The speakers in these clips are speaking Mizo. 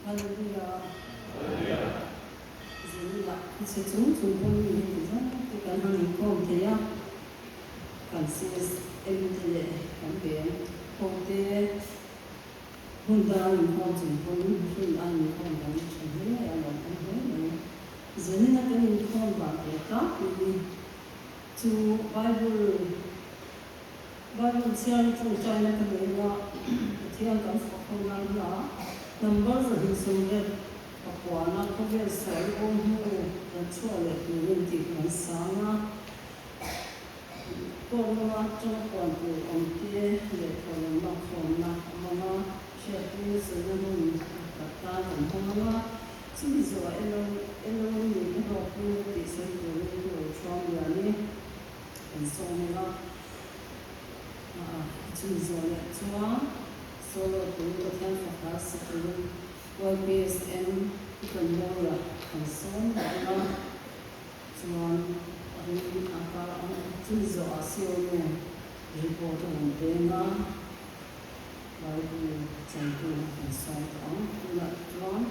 Hallelujah. Zinah khuchhe chung chung pawh mi hi ti zawng te kan han inkhawm thei a, kan CSM te leh kan beng ho te hmun dang inkhawm chung pawn hrin a inkhawm kan tha hle a lawmawm hle mai. Zinah kan inkhawm dan tur tlangpui chu Bible Bible chhiar tawngtaina ka nei a, Pathian kan fak ho nan hna number 220 pakuana khawvel sawi awm hnu kan chhuah leh turin tih kan sang a. Court lama tanga puan tur awm te leh thawhlawm lak khawmna a hmang a, hriattir sawina hmun tak tan kan hmang ang a, chumi zawhah elo elo ni ka hlawkpui tih sawi turin ka lo thuam lian e. Kan sawm ang a, chumi zawh leh chuan solo turin Pathian fapa sikul YPSM i kan Mawia kan sawm leh ang a, chuan a ring a kar ang chumi zawhah Sionu report a rawn peng a, Bible changtu kan sawm tawh ang. Tunah chuan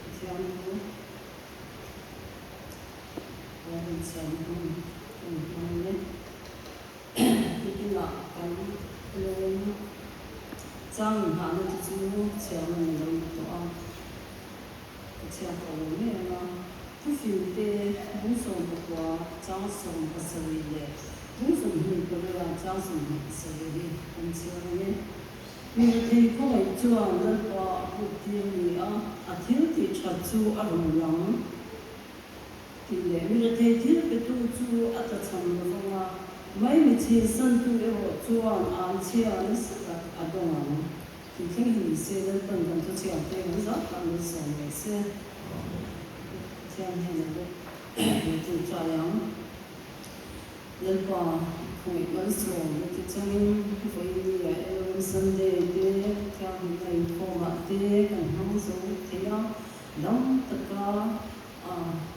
Pathian chu. Bible chhiar hmun kan hmang e. Nikinah kan lawm chang inhahna te chu chhiar man a lo ni tawh a, ka chhiar tawh lo ngei ang a. Thufing te bung 19 chang 17 leh bung 28 chang 27 hi kan chhiar ang e. Mi rethei khawngaih chuan Lalpa a puk tir ni a, a thil tih that chu a rawn lang tih leh mi rethei thil petu chu a tlachham lo vang a, mai mi chhinsantu erawh chuan an chhia nasa tak a dawng ang tih thleng hi ni se, Lalpan kan thuchhiah te kan zah tak min sawm leh se. Pathian hnenah bawk min ṭawngṭai ang. Lalpa khawngaih malsawm na ti changin vawiin ah Elohim Sunday te thianghlimna inkhawmah te kan hmang zo thei a, dam taka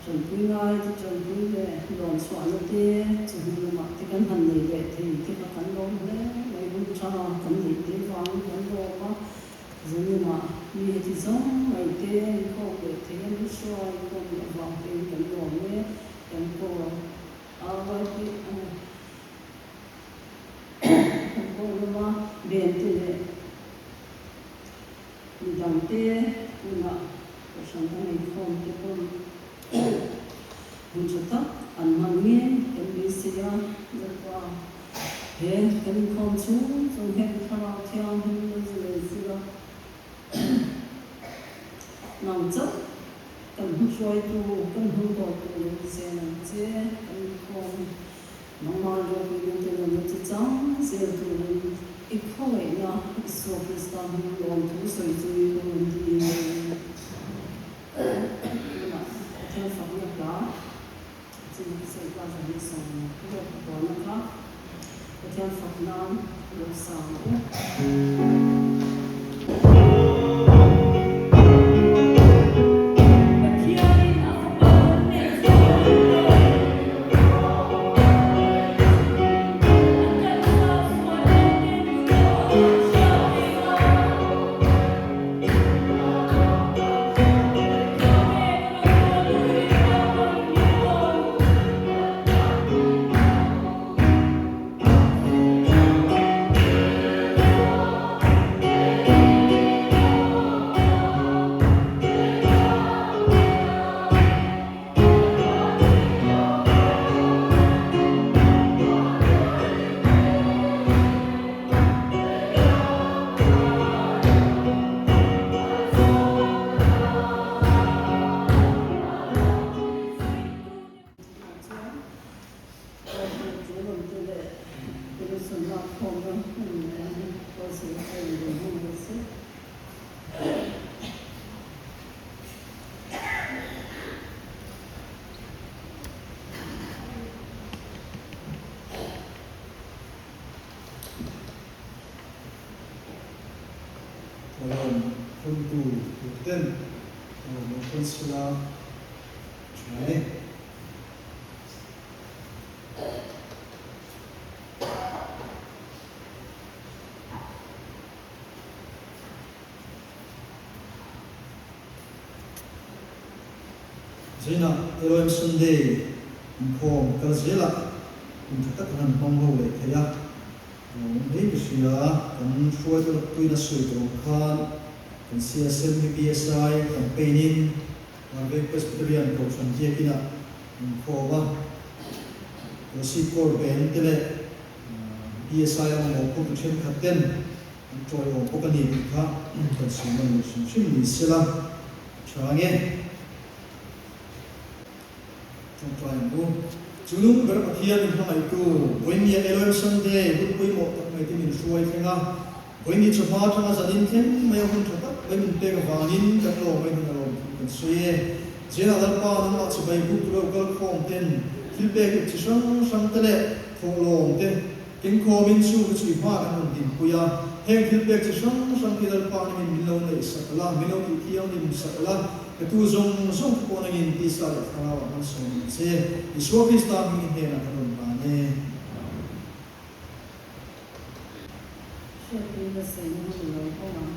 tanpui ngai te tanpui leh lawm chhuahna te chu hnu lamah te kan han nei leh thei te kha kan lawm hle mai, hun tha kan neih te vangin kan lawm a, zaninah mi heti zawng mai te inkhawm leh thei a min hruai khawm leh avang tein kan lawm e, kan call. RYP a ni. Kan pawh lama ben te leh midang te tunah kohhran dang inkhawm te pawn hun tha tak an hman ngei kan beisei a, Lalpa he kan inkhawm chhung chung hian Thlarau Thianghlim lo zalen sila nang chauh Kan hmuhruaitu, kan hmuhdawrtu lo zen ang che, kan inkhawm nangmah ropui te lo na che chang zel turin i khawngaihna Isua Krista hming lawmthu sawi chu i ka rawn ti e. Tunah Pathian fakna hla chin ka sawi ta zan i sawm lawk dawn a kha Pathian fak nan lo sang u. Pathianin a fapa an neih chhuah lo le. A taksa sual lo ten chu a an hriat theih a. Khawvel rawn turin Lalpan min ko. Thawhlawm khawntu turten thawhlawm an khawn sela tha e. Zainah LOM Sunday inkhawm kal zelah kum tha tak an han hmang ho leh thei a, lawmawm hle ka hria. Kan hruaitu tuina sawi tawh ang khan kan CSM hi PSI campaign in Harvey Presbyterian Kohhran Biakinah inkhawm a, Kolasib Corps Band te leh PSI a mamawh pawh tu thenkhat ten an tawiawm bawk a ni tih kha kan sawi nawn leh hrim hrim ni sela a tha nge. Tawngtai ang u. Chu lung ber Pathian in hmangaihtu Vawinia Elohim Sunday hun pawimawh tak mai te min hruai thleng a, Vawinia chawhma atanga zanin thleng mai a hun tha tak mai min pek avangin kan lawm mai hun a lawm thu kan sawi e. Zela Lalpa nangmah chibai buk lo kal khawm ten thil pek ip chi hrang hrang te leh thawhlawm te kengkhawmin chu ka chhui hma kan rawn dinpui a, heng thil pek chi hrang hrang hi Lalpa nangin min lo neih sak la, min lo tih thianghlim sak la, ka tu zawng zawng te pawh nangin tisa leh thlarau ah malsawm ang che. Isua Krista hmingin hnenah kan rawn hlan e. Hriatpui ka sawi na hun lo haw ang.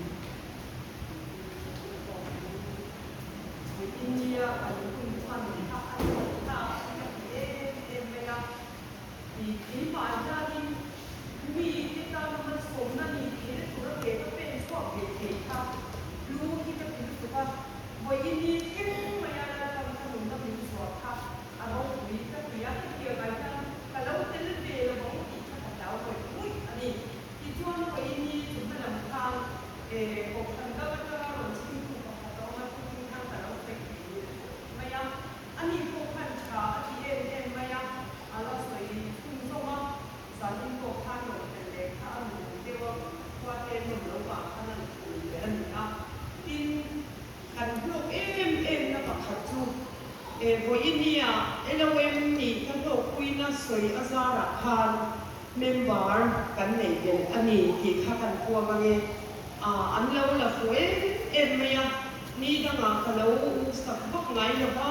India kan hun hman kha a hlawk tlak hi ka ti em em mai a, keimah hianin mite tan hmachhawmna ni theihna tura ke ka pen chhuak ve thei kha lu hi ka ti lutuk a, vawiin ni thleng maia Lalpan ka nunna min zuah kha a ropui ka ti a, hetiang ah hian ka lo tel ve lo ang tih kha ka hlau ngawih ngawih a ni. Tichuan vawiin ni chu hmalam khan Kohhran dang atanga rawn chhimtu pakhat a awm a, thutin khan ka lo sawi thei duh khawp mai a, ani pawh khan tha a ti em em mai a, a la sawi chhunzawm a, zanin pawh khan rawn tel leh kha a nuam deuh a, khua te nawm lo vang khan a nupui leh a ni a, tin, Kan hlawk em em na pakhat chu e vawinia LOM nih ka hlawkpuina sawi a zarah khan member kan nei belh a ni tih kha kan puang ange. A an lo la fuh em em mai a, ni dangah ka lo sak vak ngai lo va,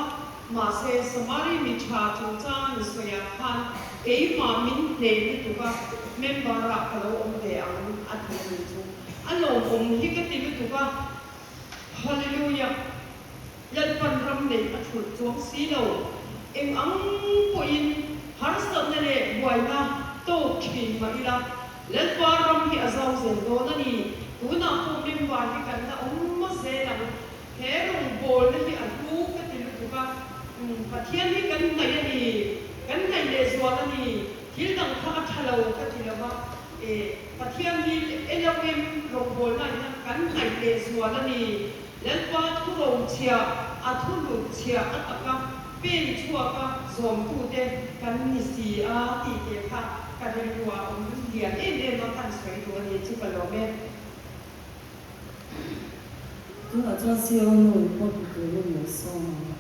mahse Samari mi tha chungchang an sawiah khan keimah min hneh lutuk a, member ah ka lo awm ve ang a ti a ni chu. A lawmawm hi ka ti lutuk a. Hallelujah! Lalpan ram nei a thulh chuang si lo. Eng ang pawhin harsatna leh buaina tawk thin mah ila, Lalpa ram hi a zau zel dawn a ni. Tunah pawh member hi kan la awm zel ang. He rawngbawlna hi a hlu ka ti lutuk a, Pathian hi kan hnaih a ni, kan hnaih lehzual a ni. Thil dang kha a tha lo ka ti lo va, e, Pathian hi LOM rawngbawlna hian kan hnaih leh zual a ni. Lalpa thu rochhia, a thu lut chhia a taka pen chhuaka zawmtute kan ni si a tih te kha ka rilru ah awm lian em em a kan sawi duh a ni chu ka lawm e. Tunah chuan CO nu report pe turin lo sawm ang.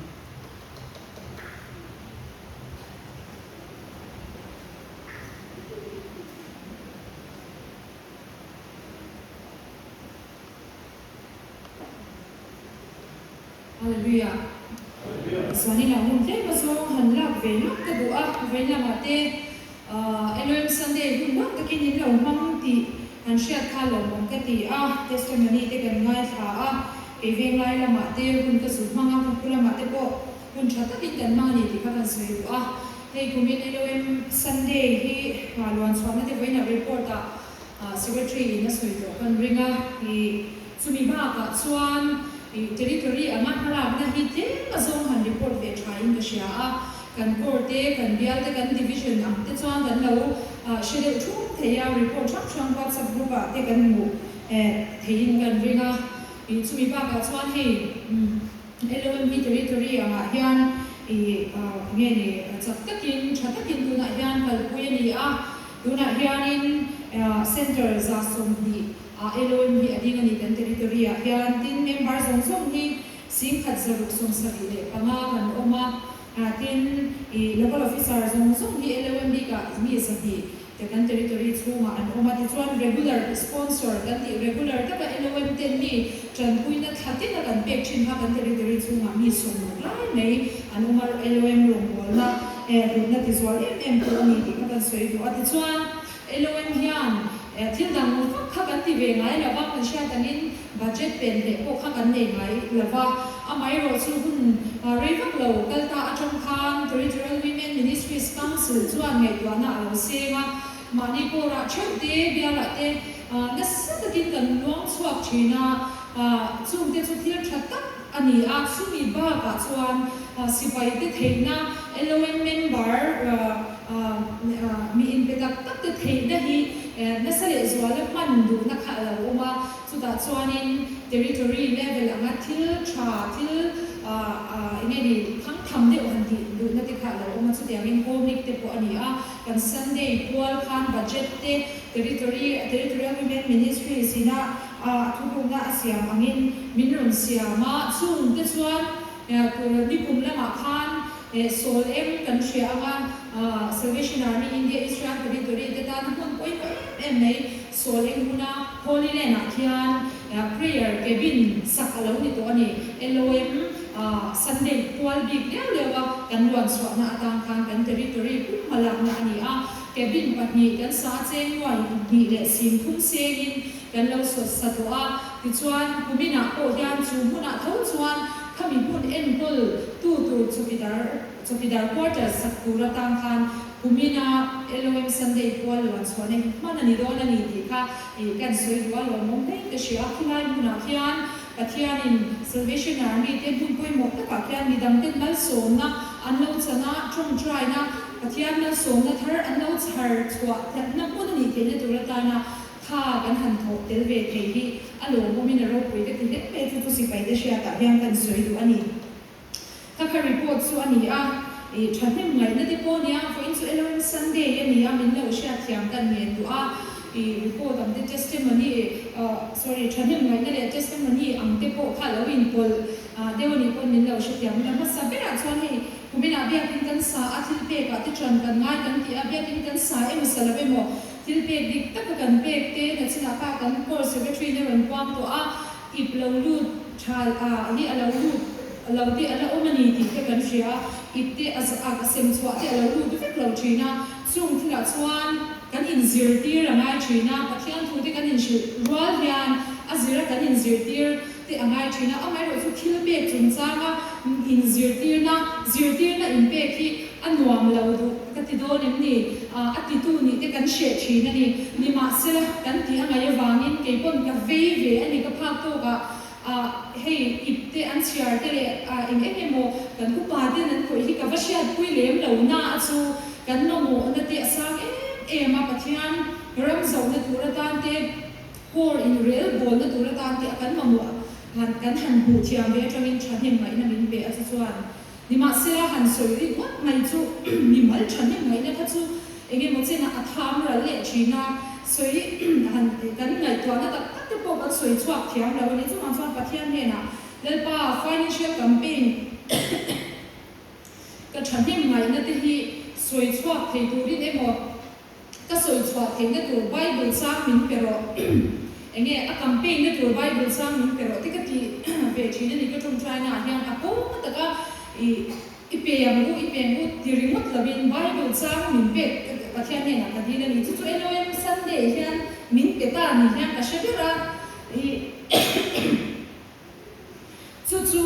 Hallelujah. Chuanin a hun tlem azawng han lak ve lawk ka duh a, vawiin lamah te LOM Sunday hun lawk takin in lo hmang tih han hriat kha lawmawm ka ti a, testimony te kan ngaithla a, kei venglai lamah te hun ka zu hmang a, ka pu lamah te pawh Hun tha takin kan hmang a ni tih kha kan sawi duh a. Hei kumin LOM Sunday hi luan chhuahna te vawiinah report ah Secretary in a sawi tawh kan ring a. Ih chumi bakah chuan ih territory anga hmalakna hi tlem a zawng han report ve tha in ka hria a. Kan core te, kan bial te, kan division ang te chuan kan lo hre deuh thum thei a, report hrang hrang WhatsApp group ah te kan hmuh theiin kan ring a. Ih chumi bakah chuan hei LOM hi territory angah hian ih nge ni chak takin tha takin tunah hian kalpui a ni a, tunah hianin centre 120 ah LOM hi a ding a ni kan territory ah hian, tin member zawng zawng hi 1775 kan awm a, tin ih local officer zawng zawng hi LOM bikah mi 200 Te kan territory chhungah an awm a, tichuan regular sponsor kan tih regular taka LOM ten mi tanpuina thla tin a kan pek thin kha kan territory chhungah mi 60 lai mai an awm a, LOM rawngbawlna eh hlutna tizual em em tu a ni tih kha kan sawi duh a, tichuan LOM hian eh thil dang vak kha kan ti ve ngai lo va, kan hriat angin. Budget pen hleh pawh kha kan nei ngai lo va, amaherawhchu hun rei vak lo kal ta atang khan Territorial Women Ministries Council chuan ngaihtuahna a lo seng a, mahni pawrah theuh te, bialah te nasa takin kan luang chhuak thin a, chungte chu thil tha tak a ni a, chumi bakah chuan sipai te theihna, LOM member mi inpe tak tak te theihna hi nasa lehzuala hman duhna kha a lo awm a. Chutah chuanin territory level anga thil tha, thil eng nge ni thangtham deuh han tih duhna te kha a lo awm a, chutiangin home league te pawh a ni a, kan Sunday pual khan budget te territory, territorial women ministries ina a thurukna a siam angin min rawn siam a, chung te chuan nikum lamah khan sawl eng kan hria anga Salvation Army India Israel territory te tana hmun pawimawh em em mai. Sawl eng huna Holy Land ah khian prayer cabin sak a lo ni tawh a ni. LOM Sunday pual bik liau liau a kan luan chhuahna atang khan kan territory pum hmalakna a ni a. Cabin pahnih kan sa cheng nuai hnih leh sim thum sengin kan lo sawt sa tawh a. Tichuan kuminah pawh hian chu hmunah tho chuan khami hmun enkawl tu tur chawkidar Chawkidar quarters sak tur atang khan kumina LOM Sunday pual luan chhuahna hi hman a ni dawn a ni tih kha ih kan sawi duh a lawmawm hle ka hria. Khilai hmunah khian Pathianin Salvation Army te hmun pawimawh takah khian midangten malsawmna an lo chan a, tawngtaina Pathian malsawmna thar an lo chhar chhuah thatna hmun a nih theihna tur atana tha kan han thawh tel ve thei hi a lawmawmin a ropui ka ti hle mai chu chu sipaite hriatah hian kan sawi duh a ni. Ka kha report chu a ni a, i thahnem ngaihna te pawh nia, vawiin chu Elohim Sunday a ni a, min lo hriatthiam kan ngen duh a, i report ang te testimony, sorry, thahnem ngaihna leh testimony ang te pawh kha lo inpawlh deuh a nih pawn min lo hrethiam ila. Hmasa berah chuan hei kuminah biakin kan sa a, thil pekah te ṭan kan ngai kan ti a, biakin kan sa emaw sa lo emaw thil pek dik taka kan pek te nachinah kha kan Corps Secretary in a rawn puang tawh a, Ip lo lut tha a hi a lo lut lo te a la awm a ni tih te kan hria a, ip te a a sem chhuah te a lo lut vek lo thin a, chung thilah chuan kan inzirtir a ngai thin a, Pathian thu te kan inhrilh rual hian a zira kan inzirtir te a ngai thin a, amaherawhchu thil pek chungchanga inzirtirna, zirtirna inpek hi A nuam lo duh ka ti dawn em ni? A titu nih te kan hreh thin a ni. Nimahsela, kan tih a ngaih avangin kei pawn ka vei ve a ni ka phak tawk ah hei ip te an chhiar te leh eng eng emaw kan upa ten an khawih hi ka va hriatpui lem lo na a chu kan mamawhna te a sang em em a Pathian ram zohna tur atan te Core in rel bawlna tur atan te a kan mamawh han kan han hmuh thiam ve atangin thahnem ngaihna min pe a chu chuan Nimahsela han sawi rik ngawt mai chu mimal thahnem ngaihna kha chu eng emaw chenah a tham ral leh thin a, sawi han kan ngaihtuahna tak tak te pawh kan sawi chhuak thiam lo a ni. Chuvang chuan Pathian hnenah Lalpa financial campaign ka thahnem ngaihna te hi sawi chhuak thei turin emaw, Ka sawi chhuah theihna tur Bible chang min pe rawh. Enge a campaign na tur Bible chang min pe rawh te ka ti ve thin a ni. Ka tawngtaina ah hian a kawng taka i i pe ang u, i pe ang u ti ringawt lovin Bible chang min pek Pathian hnenah ka dil a ni. Chu chu LOM Sunday hian min pe ta ni hian ka hre ber a. I Chu chu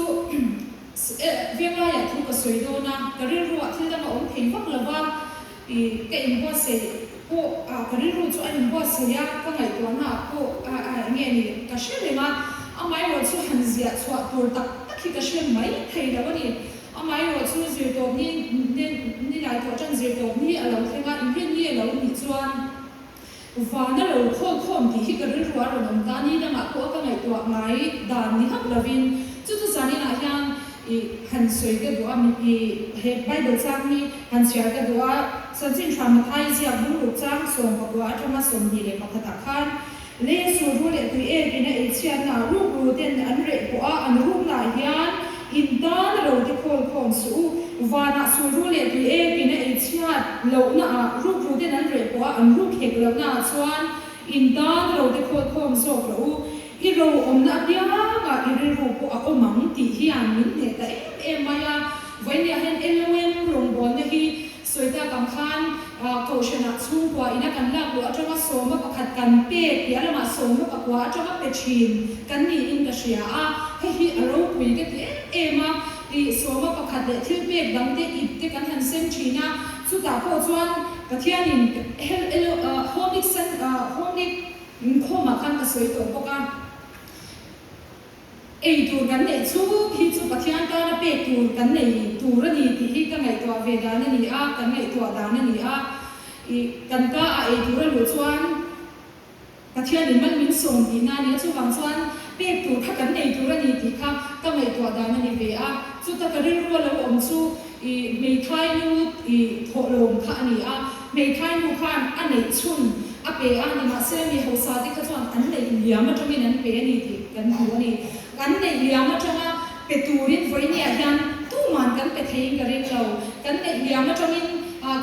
venglaiah thu ka sawi dawn a, ka rilruah thil dang a awm thei vak lo va, ih ka inbuatsaih pawh ah ka rilru chu a inbuatsaih a, ka ngaihtuahnaah pawh eng nge ni ka hre reng a, amaherawhchu han ziah chhuah tur tak tak hi ka hre mai thei lo a ni. Amaherawhchu zirtawp ni ni lai tawh tan zirtawp ni a lo thleng a, inrinni a lo nih chuan, Vana lo khawl khawm tih hi ka rilru a rawn awm ta, ni dangah pawh a ka ngaihtuah ngai dan ni hauh lovin chu chu zaninah hian i han sawi ka duh a, i he Bible chang hi han chhiar ka duh a, Chanchin Tha Mathai ziak bungruk chang 19 atanga 21 ah khan lei sur ru leh tui ek in a ei chhiatna ah ruk ru ten an reh pawh a, an rukna ah hian in tan a lo ti khawl khawm suh u. Vanah sulru leh tui ek in a ei chhiat lohna ah rukru ten an reh pawh a an ruk hek lohna ah chuan in tan ro te khawl khawm zawk loh u. I ro awmna apiangah i rilru pawh a awm ang tih hian min hneh ta em em mai a. Vawinia hian LOM rawngbawlna hi sawi tak ang khan Kohhranah chhungkua ina kan lak luh atanga sawma pakhat kan pek piah lamah sawma pakua atanga pe thin kan niin ka hria a, hei hi a ropui ka ti em em a, ih sawma pakhat leh thil pek dang te ip te kan han sem thin a, chutah pawh chuan Pathianin hel elo Homic san Homic inkhawmah khan ka sawi tawh bawk a. Ei tur kan neih chhung hi chu Pathian tana pek tur kan nei tur a ni tih hi ka ngaihtuah ve dan a ni a, kan ngaihtuah dan a ni a. Ih, kan ka a ei tur a luh chuan Pathianin mal min sawm tihna a ni a, chuvang chuan pek tur kha kan nei tur a ni tih kha ka ngaihtuah dan a ni ve a. Chuta ka rilru a lo awm chu ih, hmeithai nu ih thawhlawm kha a ni a, hmeithai nu khan a neih chhun a pe a, nimahsela mi hausa te kha chuan an neih liam atangin an pe a ni tih kan hmu a ni. An neih liam atanga pe turin vawinia hian tuman kan pe theiin ka ring lo. Kan neih liam atangin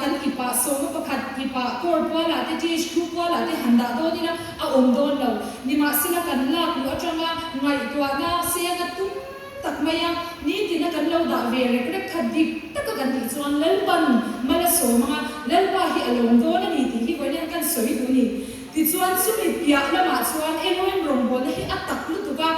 kan ipah sawma pakhat ipah kawr pualah te THQ pualah te han dah dawn ila a awm dawn lo. Nimahsela kan lak luh atanga ngaihtuahna senga tum tak mai a, nitina kan lo dah ve rek rek kha dik taka kan tih chuan Lalpan mal a sawm ang a, Lalpa hi a lawm dawn a ni tih hi vawiin hian kan sawi duh a ni. Tichuan chumi piah lamah chuan Elohim rawngbawlna hi a tak lutuk a,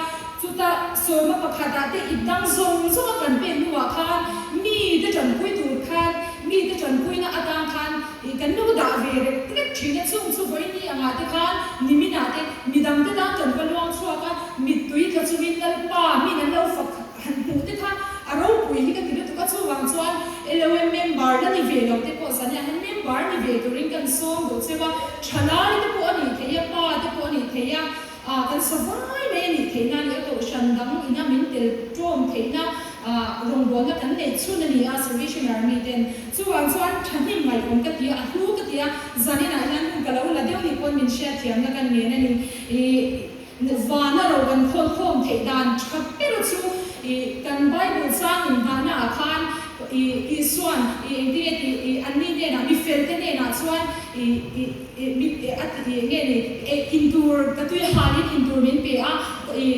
chuta sawma pakhatah te ip dang zawng zawng a kan pek hnuah khan mite tanpui tur khan mite tanpuina atan khan Ih, kan lo dah ve rek rek thin a, chung chu vawiini angah te khan niminah te midangte tan kan va luang chhuak a, mittui tla chungin Lalpa min an lo fak han hmuh te kha a ropui hi ka ti lutuk a, chuvang chuan LOM member la ni ve lo te pawh zaniah hian member ni ve turin kan sawm duh cheu a, thalai te pawh a nih theih a, pa te pawh a nih theih a, ah kan sa vai mai a nih theihna a ni a, kohhran dang ina min tel tawm theihna ah rawngbawlna kan neih chhun a ni a, Salvation Army ten chuvang chuan thahnem ngaihawm ka ti a, a hlu ka ti a, zaninah hian hun ka lo la deuh nih pawn min hriatthiamna kan ngen a ni. Ih vana ro kan khawl khawm theih dan tha ber chu ih kan Bible chang inhahna ah khan ih Isuan ih engtin nge tih ih anni hnenah mi felte hnenah chuan ih ih Ih mi a ti ih nge ni eh intur ka tui halin intur min pe a ih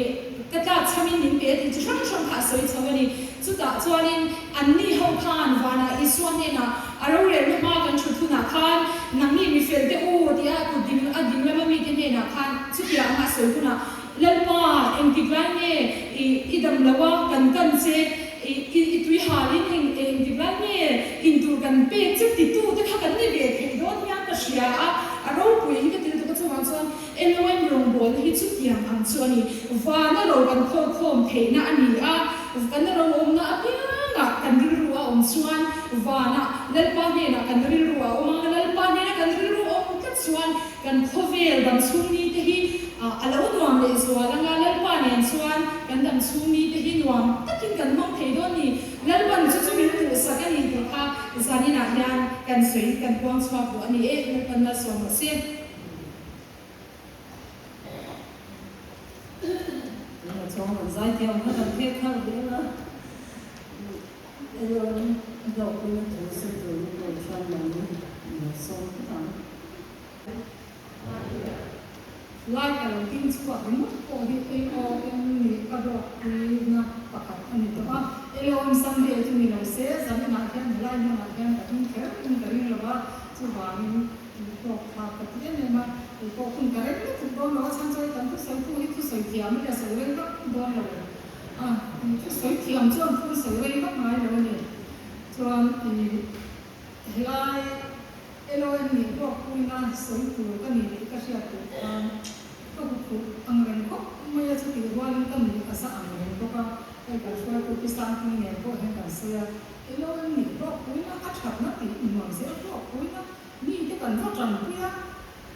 ka tlak chhamin min pe a tih chi hrang hrang kha a sawi chho a ni. Chutah chuanin anni ho khan vanah Isua hnenah a rorelna hma kan thut hunah khan nangni mi fel te u tia kut ding a ding lama mite hnenah khan chutiang anga a sawi hunah Lalpa engtik lai nge ih i dam lo a kan kan che ih i tui halin eng engtik lai nge intur kan pek che titu te kha kan ni ve theih dawn hian ka hria a, a ropui hi ka ti lutuk a chuvang chuan LOM rawngbawlna hi chutiang ang chu a ni. Vana ro kan khawlkhawm theihna a ni a, kan ro awmna apiangah kan rilru a awm chuan vanah Lalpa hnenah kan rilru a awm ang a, Lalpa hnena kan rilru a awm tlat chuan kan khawvel damchhung ni te hi a lo nuam leh zual ang a, Lalpa nen chuan kan damchhung ni te hi nuam takin kan hmang thei dawn ni. Lalpan chu chu min duhsak a ni tih kha zaninah hian kan sawi kan puang chhuak duh a ni e, Lalpan malsawm rawh se. Tunah chuan rawn zai thiam kha kan phek khalh ve a, Erawh hlawhpui thu sawi turin rawn hran mai lo sawm phawt ang. Lai ka lo ding chhuak ringawt pawh hi AOM nih ka ruatpuina pakhat a ni tawh a. AOM Sunday chu ni lo se, zaninah hian helai hmunah hian ka ding kher in ka ring lo va, chuvangin tih tawk thlak ka ti em em a. Kei pawh hun ka reng lutuk dawn lo a, chhan chu hei kan thusawi thu hi thusawi thiam a nia, sawi rei vak dawn lo a, thusawi thiam chuan thu sawi rei vak ngai lo a ni. Chuan ih helai. LOM nih pawh puina sawi tur ka ni tih ka hriat duh khan ka huphurh ang reng khawp mai a, chutih rualin ka nuih a za ang reng bawk a, hei kan hruaitu Pi Sangpui nen pawh hian kan sawi a, LOM nih pawh puina a thatna tih nuam zel pawh puina mite kan va tanpui a,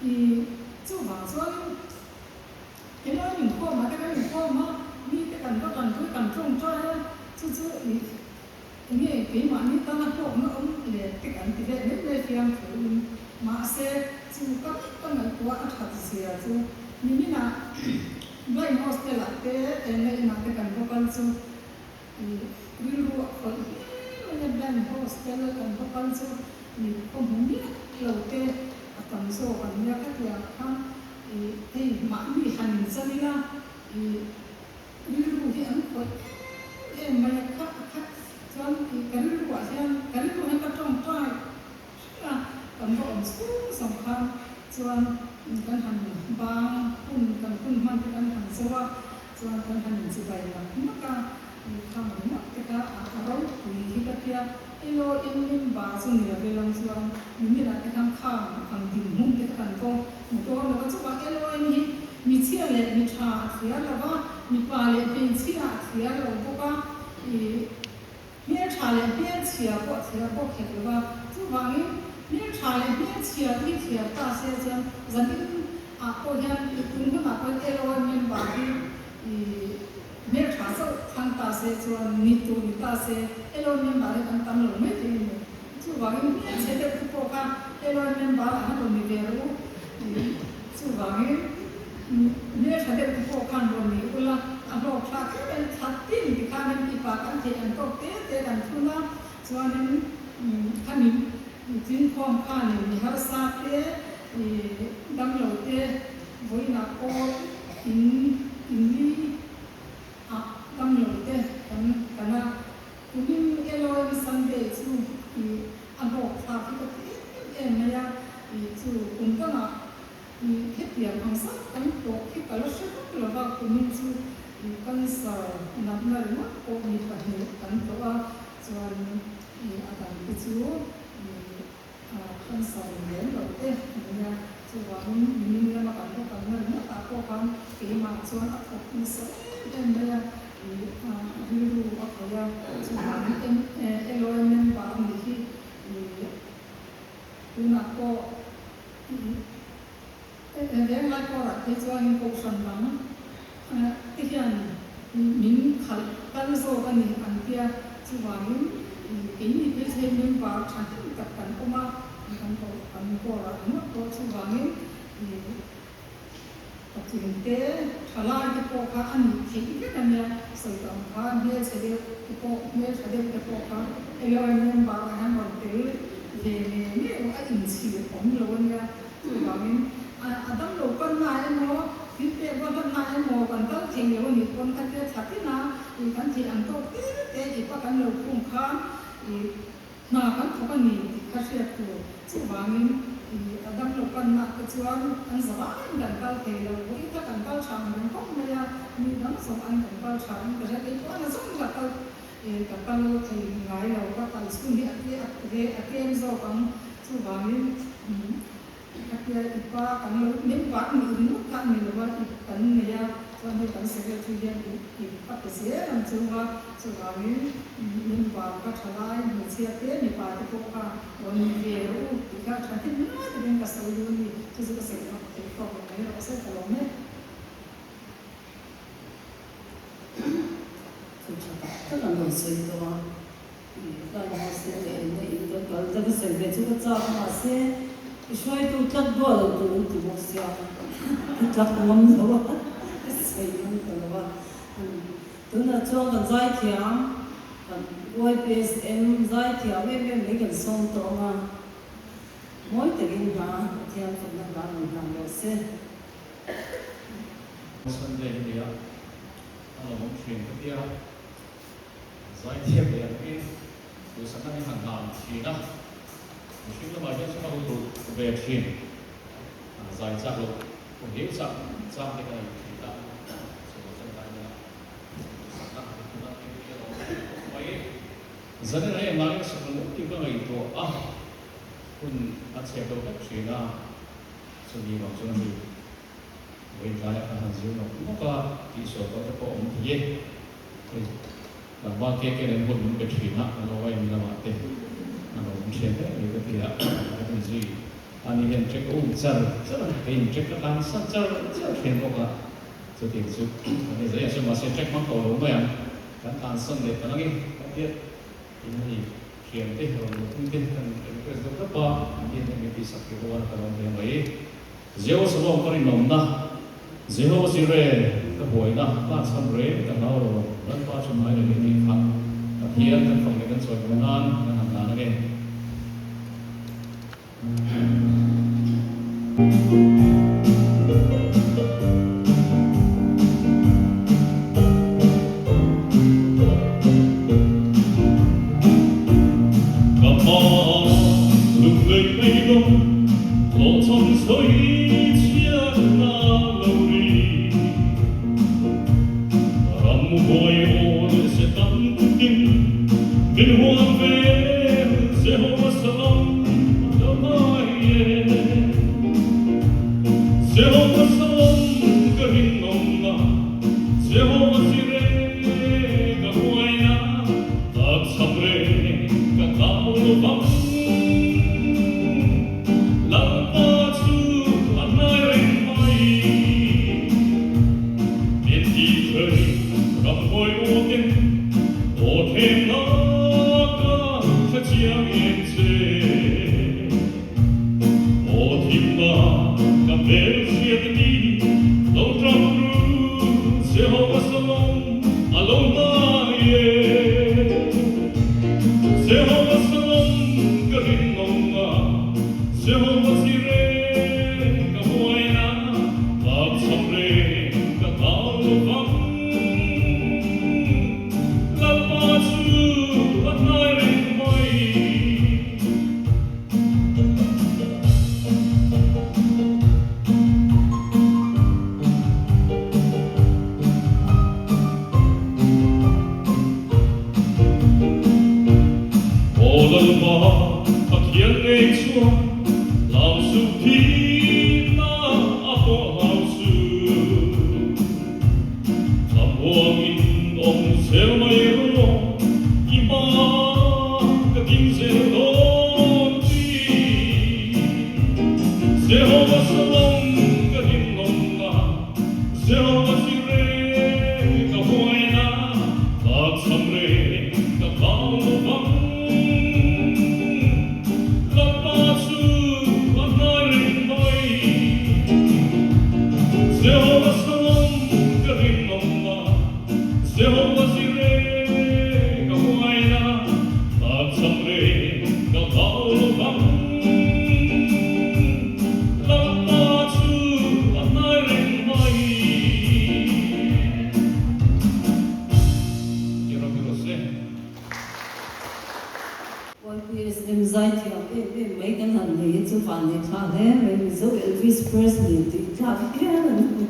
ih chuvang chuanin LOM inkhawmah te kan inkhawm a, mite kan va tanpui kan tawngtai a, chu chu ih. Enge keimahni tana hlawkna awm leh te kan ti let mai mai fiam thuin mahse chu ka ngei ka ngaihtuah a that zia chu niminah blind hostel ah te enge inah te kan va kal chu ih rilru a khawih hle mai a blind hostel a kan va kal chu ih khaw hmu miah lo te a tam zawk an nia ka tih ah khan ih hei mahni han inchan ila ih Rilru hi an khawih em em mai a, kha kha chuan ih ka rilruah hian ka rilru hian ka tawngtai hring a, kan va awm chhung zawng khan chuan Kan han bang hun kan hun hman te kan han zo a, chuan kan han inchibai nak nak a, khang ringawt te kha a ropui hi ka tia. Elaw eng member chu ni lo ila chuan niminah te khan khang ang dinhmun te kha kan pawh hmu dawn lo a, chuvang elaw eng hi michhia leh mitha a thliar lo va, mipa leh hmeichhia a thliar lo bawk a, ih hmeltha leh hmelchhia pawh a thliar bawk hek lo va, chuvangin hmeltha leh hmelchhia te hi thliar ta se chuan zanin ah pawh hian ih tun hunah pawh hian elaw eng member hi ih Hmel tha chauh thlang ta se chuan ni tur ni ta se Elon member hi kan tam lo mai thei a ni. Chuvangin hmel chhe deuh te pawh kha Elon member ah han rawn ni ve rawh u. Chuvangin hmel tha deuh te pawh khan rawn ni ula a hlawk thlak em em that tin ti khanin ipa kan theih ang tawk te te kan thun a, chuanin khami tlingkhawm khanin mi harsa te damlo te vawiinah pawh in inli ah damlo te kan kan a, kumin Eloem Sunday chu i a hlawk thlak hi ka ti em em mai a, i chu kum dangah i hetiang ang zat kan tawh hi ka la hre vak lo va, kumin chu i cancer natna ringawt pawh mi pahnih kan tawh a, chuan i a dang te chu i Cancer lem lo te a nia, chuvangin nimin lama kan va kalna ringawt ah pawh khan keimah chuan a thawk nasa em em mai a, ih rilru a khawih a, chuvangin LOM member a nih hi ih tunah pawh ih renglai pawrah phei chuanin kohhran dang te hian min khalh kal zawk a ni an tia, chuvangin keini phei chu hei member thahnem tak kan awm a, kan koh kan pawrah ringawt pawh chuvangin patling te thalai te pawh kha a nih theih vek a nia, sawi tawh ang kha hmelchhe deuh te pawh hmeltha deuh te pawh kha helai member ah hian rawn tel ve ngei ngei a inchhir awm lo a nia. Chuvangin, a damlo panna emaw, thil pek va hlatna emaw kan kal thei lo a nih pawn khatia thla tina ih kan theih ang tawk te te ip a kan lo khung khan ih hna kan thawk a ni tih kha hriat tur. Chuvangin, ih a damlo panna te chuan an zavaiin kan kal thei lo. Vawi kha kan kal tha ang reng khawp mai a, mi dang zawng an kan kal tha in ka hria. Kei pawh a zawng ka kal ih ka kal thei ngai lo, ka kal chhun hi a a tlem zawk ang. Chuvangin, khatia i pa kan lo member nih ringawt kha a ni lo a, i kan nei a, chuan hei kan secretary hian i i a pe zel ang chu a, chuvangin member ka tha lai hmeichhia te mipa te pawh kha rawn ni ve rawh u tih kha tha hnem ngai takin ka sawi duh a ni, chu chu ka sawi vak theih tawk lo mai rawh se ka lawm e. Thu tha tak tak an rawn sawi tawh a. Tlai mahse leh enna in ka kal ta ka sawi ve chu ka chak mahse i hruaitu tlat duah lo tur an ti bawk sia ka tlak ngam lo a ka sawi ngam ta lo a tunah chuan kan zaithiam kan YPSM zaithiam em em mai kan sawm tawh ang a mawi takin hna Pathian fakna hla rawn hlan rawh se. Sunday hi nia a lawmawm thin ka tia. Zaithiam leh ang in duhsakna hi han hlan thin a, mihring lamah hian chu ka ru duh ve thin, zai chak loh pawh hiau chak chak te ka nei thin a, chu tangkai na duhsakna han hmun a tih hi a lo awm thin khawp mai. Zanin a engah in sak ang tih ka ngaihtuah a, hun a chep lo vek thin a, chumi vang chuan a ni. Vawitlai a han zir nawk nawk a, tihsual pawh te pawh a awm thei e. Hei tlangval ke ke nen hun min pe thin a, kan lo aim lamah te a lo awm thian hle mai ka ti a, ka ti zui. Ani hian check a um char char a, keiin check ka tlan sa char char thin bawk a, chutiang chu kan ni zai a, mahse check hmang tawh lo mai ang, kan tlan san leh ta nangin ka tia in hei thian te rawn luh te kan request deuh deuh a, an hian hei min tihsak thei bawk a, ka lawm hle mai. Jerusalem ka rinawmna, Jehova Jireh ka buaina, ka chhan reng ka hlau lo, Lalpa chu ngai reng i tih kha Pathian kan fak leh kan chawi hmuh nan kan han hlan ange. Ka pa lunglei mei lawng. Hlawhchham sawi chhia. Ramhuai aw leh Setan kutin min hual vel Jehovah Shalom a lo ngai e. Jehovah Shalom ka rinawmna, Jehovah Jireh ka huaina, tak cham reng ka hlau lo vang. Lalpa chu a hnai reng mai. Min ti thei ramhuai aw ten aw them nak a hre chiang em che. Aw thimna ka hmel hriat ni lo tap ru Jehovah Shalom a lo hnai e. Jehovah Shalom ka rinawm a, Jehovah Jireh ka huaina, Tlak cham reng ka hlau lo vang. Lalpa chu a hnai reng mai. Aw Lalpa, Pathian ngei chuan hlau suh thihna a pawh hlau suh. Thlamuangin awm zel mai rawh, i hma ka ding zel dawn ti. Jehovah Shalom ka rinawmna. Jehovah Jireh ka huaina, ka cham reng ka hlau lo vang. Lalpa chu a hnai reng mai. Jehovah Shalom ka rinawmna, Jehovah Jireh ka huaina, ka cham reng ka hlau lo vang. Lalpa chu a hnai reng mai. Ti rawh rawh se. YPSM zai thiam em em mai kan han nei hi chu van nei thla hle mai Mizo Elvis Presley tih tlak hial a ni.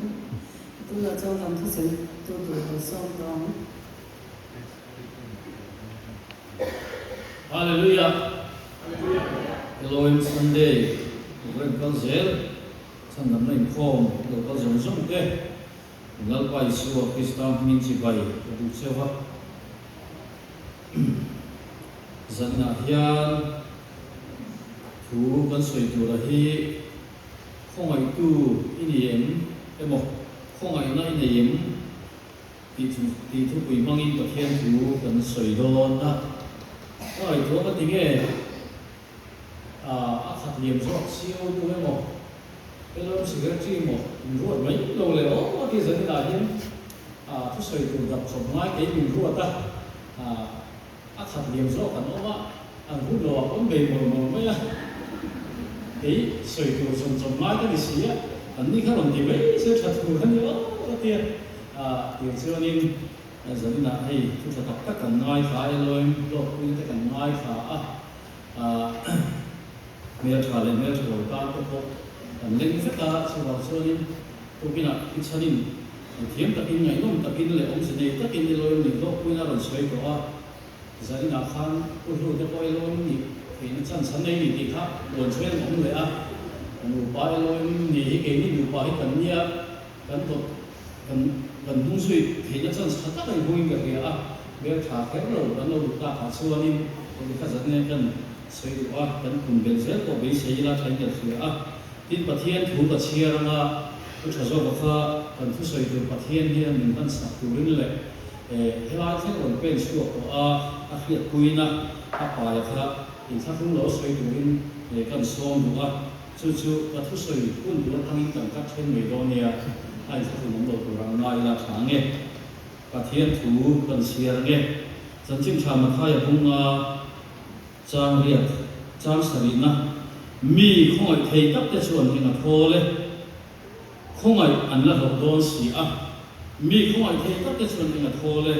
Tunah chuan kan thusawi tu tur kan sawm tawh ang. Hallelujah Elohim Sunday program kal zel chhandamna inkhawm lo kal zawng zawng te Lalpa Isua Krista hmingin chibai ka duh cheu a. Zanah hian thu kan sawi tura hi khawngaihtu i ni em emaw khawngaihna i nei em? Tih chu tih thupui hmangin Pathian thu kan sawi dawn a. Ka ngaihtuah ka ti nge a khat liam zawk CEO tu emaw LRM Secretary emaw min ruat mai lo le aw a ti zaninah hian thusawi tur dap chawp ngai kei min ruat a, a khat liam zawk an awm a, an hun lo ah pawn bei mawlh mawlh mai a, kei sawi tur chawm chawm ngai ka ni si a, an ni kha rawn ti mai se tha tur a ni aw a ti a. Tir chuanin zaninah hei thu tha tak tak kan ngaithla a, Elohim hlawkpuina te kan ngaithla a, hmeltha leh hmeltha lo tan te pawh kan leng vek a, chuvang chuanin tukinah thichhanin thiam takin ngaihnawm takin leh awmze nei takin Elohim nih hlawkpuina a rawn sawi tawh a, zaninah khan Pu Hlu te pawh Elohim nih theihna chance an nei ni tih kha uan chhuain an awm leh a, nupa Elohim nih hi keini nupa hi kan nia. Kan tawp kan kan hnung zui theihna chance tha tak a inhawngin ka hria a, hmel tha kher lo kan lo duh tak ah chuanin hemi kha zan nge kan sawi duh a, kan kun belh zel pawh beisei ila thain kan hria a. Tin, Pathian thu ka chhiar anga thu tha zawka kha kan thusawi tur Pathian hian min hman sak turin leh helai thleng rawn pen chhuak tawh a, a hriatpuina a paia kha inthlahrung lo sawi turin kan sawm duh a. Chu chu ka thusawi hun tur atangin kan kat then mai dawn nia, a inthlahrun awm lo tur ang ngai ila tha nge? Pathian thu kan chhiar nge? Chanchin tha Mathaia bunga chang riat chang sarihna, Mi khawngaih thei tak te chuan eng a thawl e, khawngaih an la hlawh dawn si a. Mi khawngaih thei tak te chuan eng a thawl e,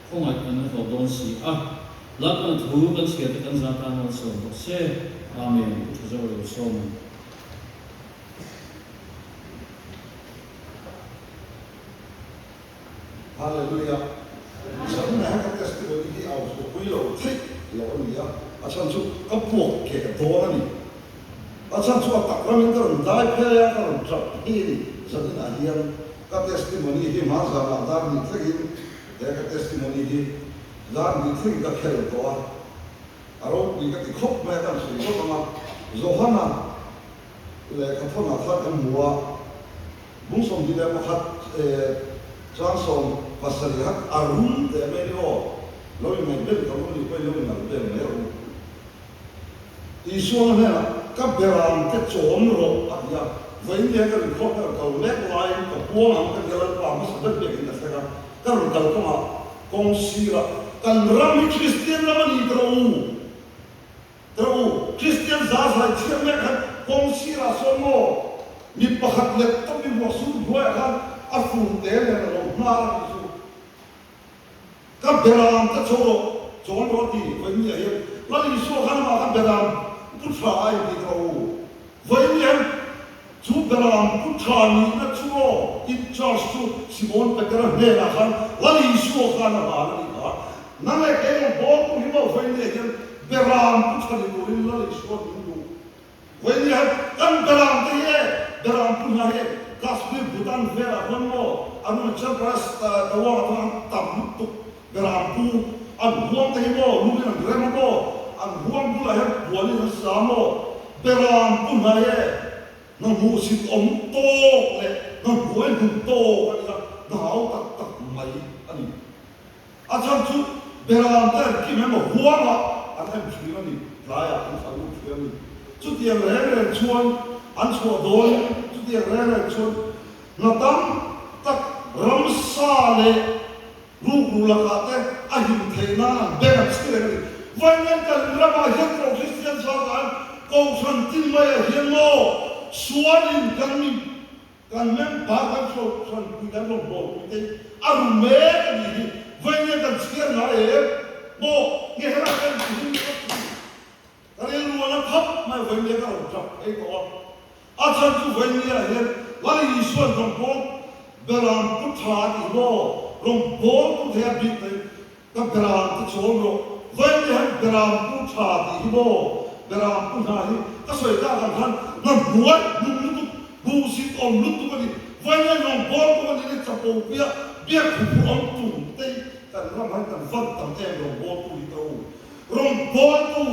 khawngaih an la hlawh dawn si a. Lalpan thu kan chhiar te kan za tan malsawm bawk se. Amen. Pu Tha Zo lo sawm ang. Hallelujah! Zanna hian ka testimony hi a awpui lo theih lo a ni a, a chhan chu ka puak keh dawn a ni. A chhan chu a tak ramin ka rawn dai phei a, ka rawn tap phei a ni. Zaninah hian ka testimony hi hma zanah dar hnih thlengin he ka testimony hi dar hnih thlengin ka khel tawh a, a ropui ka ti khawp mai a, kan sawi zawk ang a, Johana lehkhathawnah khan kan hmu a. Bung 21 chuan 70 hat a rum teh mai ni aw, lo ingaih bel ka ru ni pawhin lo inalh vel mai rawh u. Isua hnenah, Ka beram te chawm rawh a ti a, vawiin nge ka rawn khawp ka rawn kal mek laiin ka puang ang ka ti a, Lalpa hmasa ber biakin ka thleng a, ka rawn kal kawngah kawng sirah kan ram hi Kristian ram a ni ta rawh u. Tawh u, Kristian za zai chhiat mek khan kawng sirah sawn maw mi pakhat leh tawp i ruah sur hnuaiah khan a fur te nen a lo hnar a tih chu ka beram ka cho rawh, chawn rawh a ti vawiin ah hian Lal Isua khan amah kha beram pu tha a inti tawh u, vawiin hian chu beram pu tha nihna chu aw in charge chu Simon Petera hnenah khan Lal Isua khan a hlan a nih kha. Nang leh kei rawn bawl tu hi maw vawiin ah hian beram pu tha ni turin Lal Isua min duh. Vawiin ah hian kan beram te hi e, beram pu hna hi Kashmir Bhutan velah khuan maw Arunachal Pradesh Tawang ah khuan an tam lutuk beram pu an huang te hi maw lungin an rem a maw an huang bulah hian puanin an sa maw beram pu hna hi e hna hmuhsit awm tawk leh hna hnuai hnun tawk a ni a, hna hau tak tak mai a ni. A chhan chu beram te an kim emaw huangah an en thin a ni, tlaiah an thla lut thin a ni. Chutiang reng reng chuan an chhuah dawn, chutiang reng reng chuan hna tam tak ramsa leh rukru lakah te a him theih nan an beng an chhi reng a ni. Vawiin kan ramah hian Pro Kristian Sangha Kohhran tin maiah hian maw sualin kan mi Kan member kan hrohran pui kan rawn bawl pui te a ru mek a nih hi vawiin hian kan chhiar ngai em maw nge helai kan ti hlim khawp thung ka rilru a la khawp mai vawiin hian ka rawn tap phei tawh a a chhan chu vawiin ah hian Lal Isuan rawn bawl beram pu tha a tih maw rawn bawl tu thei a bik mai Ka beram te chawm rawh. Vawiin hian beram pu tha tih hi maw? Beram pu hna hi ka sawi tak ang khan hna hnuai hnung lutuk, buhsit awm lutuk a ni. Vawiin hian rawn bawl pawh a ni le chapo puia biak huphurh awm tum te hi kan ram han kan van tam em rawn bawl tu hi ta u. Rawn bawl tu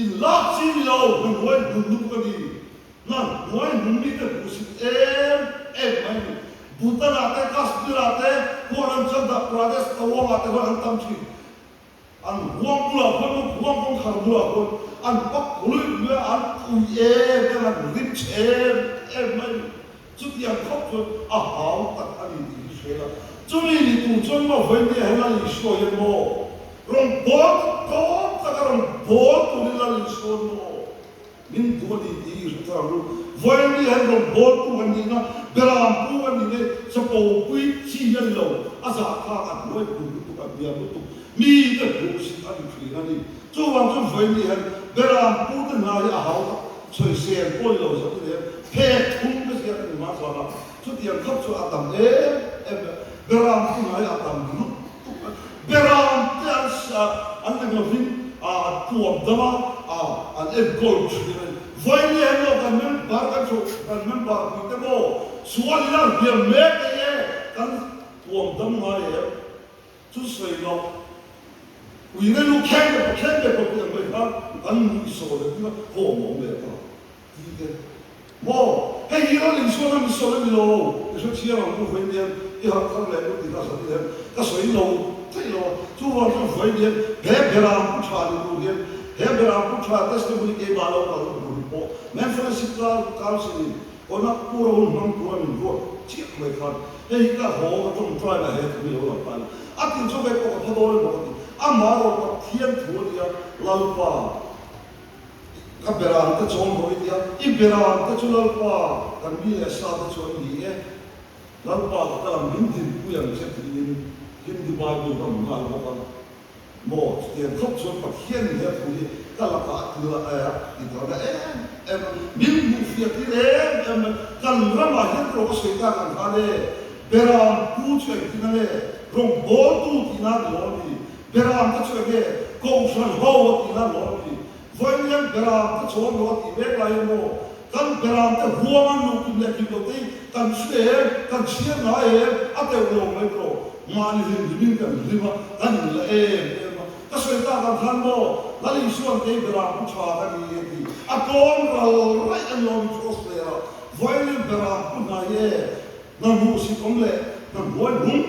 in lak chi ni lo hna hnuai hnung lutuk a ni. Hna hnuai hnung mi te buhsit em em mai a ni. Bhutan ah te, Kashmir ah te, Huaranchanda Pradesh, Tawang ah te khuan an tam thin. An huang bulah khuan maw huang kawngkhar bulah khuan an pak luih luih a, an ui em em a, an rim chhe em em mai a ni. Chutiang khawp chuan a hau tak a ni tih hi hria ila. Chumi ni tur chuan maw vawinia he Lal Isua hian maw rawn bawl tlawm taka rawn bawl turin Lal Isua maw Min duh a ni tih i hre thar ang u. Vawiin hian rawn bawltu kan nihna, beram pu kan nih nei, chapo pui chi a ni lo, a zahthlak a hnuai hmun lutuk, a hniam lutuk, mite hmuhsit a ni thin a ni. Chuvang chuan vawiin hian beram pu te hna hi a hau tak, sawisel pawh ni lo zat i nei a, phek thum ka ziak a ni mah zan a, chutiang khawp chu a tam em em a, beram pu hna hi a tam lutuk a, beram te an an eng lovin a tuam dam a, a an enkawl thin a ni. Vawiin hian maw kan member kan hruh kan member pui te maw sual ila hliam mek ei e kan tuam dam ngai em chu sawi loh ui nge lu khen ve pawh khen ve pawh tih ang mai khan kan nuih sawi leh tir a haw awm leh ta ti te maw hei hi ral insual a mi sawi a ni lo i hre thiam ang u vawiin hian i harh thar leh u tih ka zat hian ka sawi lo theih lo a chuvang chuan vawiin hian he beram pu tha ni tur hian he beram pu tha testimony keimah lo kal bul pawh men fellowship council in kawna pura hun hmang tura min ruat chiah mai khan hei hi ka haw ka tawngtai na he thu hi lo lang ta a ni a tih chu kei pawh ka pha dawn emaw ka ti amah erawh Pathian thu a nia Lalpa Ka beram te chawm rawh i tia, i beram te chu Lalpa kan mi leh sa te chu an ni e, Lalpa ka kal ang min dinpui ang che tiin Hindi Bible ka hmu nghal bawk a, maw chutiang khawp chuan Pathian in he thu hi ka lakah a til a a ti ta na em em a, min hmuh fiah tir em em mai, kan ramah hian erawh ka sawi tak ang khan e, beram pu chu engtin a nge? Rawngbawltu tihna a ni lawm ni? Beram te chu enge Kohhran ho a tihna a ni lawm ni? Vawiin beram te chawn lo a tih mek lai emaw, kan beram te huang an luh kim leh kim loh te hi kan hre em, kan chhiar ngai em, a teuh lo mai tawh. Mahni hlim hlimin kan hlim a, kan inla em em a. Ka sawi tak ang khan maw, Lal Isuan kei beram pu tha ka ni a ti. A tawn ral raih a ni awm i cross ler a, vawiin beram pu hnai e, Hna hmuh si awm leh hna hnuai hnung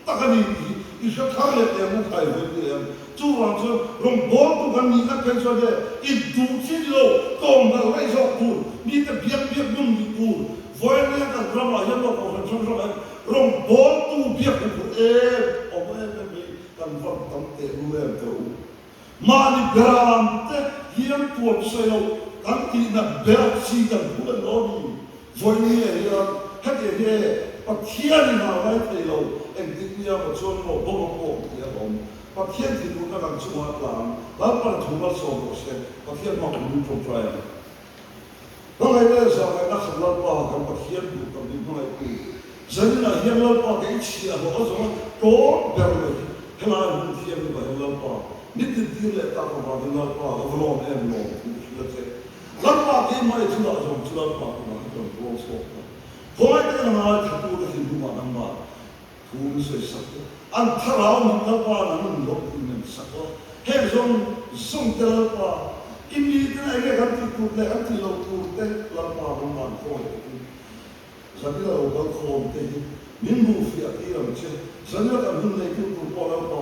tak a ni tih hi i hre thar leh teh ang u khai vawi ti em? Chuvang chuan rawngbawltu kan nih ngat phei chuan he i duh chi ni lo, tawng nalh raih zawk tur, mite biak biak nung nih tur, vawinia kan ramah hian maw kohhran hrang hrangah hian rawngbawltu biak hu phur em awm em em hi kan van tam teh lul em teh u. Mahni beram te hian tuam sawi lo kan tihna ber chi kan hmu en lo a ni. Vawinia hian hetiang hi e Pathianin a ngai thei lo, engtik nia maw chuan maw bawm a pawm tih a awm. Pathian thinurna kan chungah a tla ang, Lalpan a thu malsawm rawh se, Pathian hma kan min tawngtai ang. Hmangaihna leh zahngaihna khat Lalpa kan Pathian duh tak min hmangaihtu. Zaninah hian Lalpa ka i chhiah hlawh a zawng a tawn ber mai hi helai hun thiam ni pahin Lalpa nitin tir leh tak avangin Lalpa ka va lawm em lawm thu ka hria che. Lalpa keimah i thulah zawng chu Lalpa tunah hi chuan ruang chhuak ta. Khawngaih takin a ngai tha tur ka thinlungah nangmah thu min sawi sak te, an thlarau mit Lalpa nang in lawk in nem sak la, heng zawng zawng te Lalpa i miten enge kan tih tur leh kan tih loh tur te Lalpa nangmah an khawngaih takin Zanila lo kal khawm te hi min hmuh fiah tir ang che. Zanila kan hun neitu tur pawh Lalpa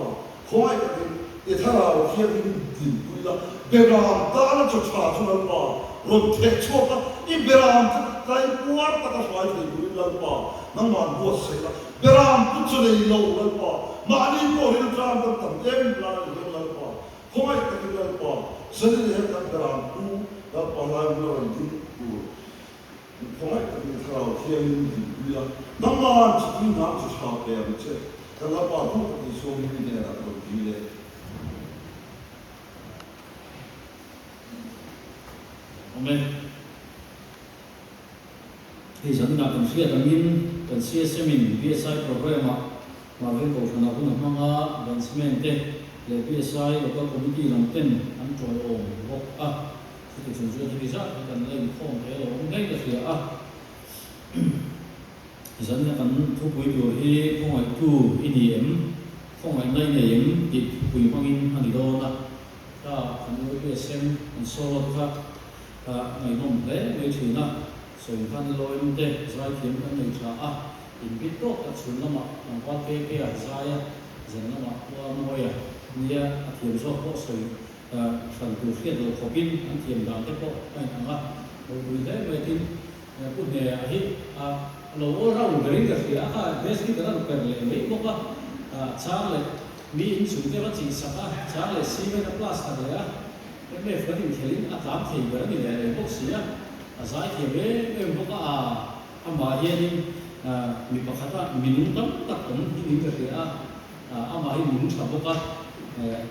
khawngaih takin i thlarau thianghlim dinpui la, beram tana chaw tha chu Lalpa rawn theh chhuak a, i beram chu tlai puar taka hruai thei turin Lalpa nangmah buatsaih la, beram pu chaw nei lo Lalpa mahni pawh rilṭam kan tam em lai hian Lalpa khawngaih takin Lalpa Zanila hian kan beram pu Lalpa lai bula rawn ding tur Khawngaih takin Thlarau Thiangin dinpui a, nangman chutui nang chu tha pe ang che, kan Lalpa duh tak Isua mi hnenah ka rawn dil e. Amen. Hei zaninah kan hriat angin kan CSM in BSI program ah Marvel Kohhran ah hun a hmang a, Bandsmen te leh BSI Local Committee lam ten an tawiawm bawk a. Chuti chung chuan hemi zat hi kan la inkhawm thei a lo awm ngei ka hria a. Zanina kan thupui tur hi khawngaihtu i ni em? Khawngaihna i nei em? tih thupui hmangin a ni dawn a. Kha kan UPSM kan solo te kha ngaihnawm hle mai thin a. Sawi khan Elohim te zaithiam kan nei tha a, inbit tawk tak chhun lamah tlangval KK a zai a, zan lamah Pua Mawia nia a thiam zawk pawh sawi Hran tur hriat loh khawpin an thiam dan te pawh a inang a, ropui hle mai tin Pu Hnea hi a lo all round berin ka hria a, kha bass guitar a rawn perh leh mai bawk a, chang leh mi inchung te va chih sak a, chang leh cement a plaster leh a, MF kan inkhelhin a tlan thei ber a ni leh reng bawk si a, a zai thiam em em bawk a, amah hianin mi pakhata minung tam tak awm hi niin ka hria a. Amah hi nung tha bawk a,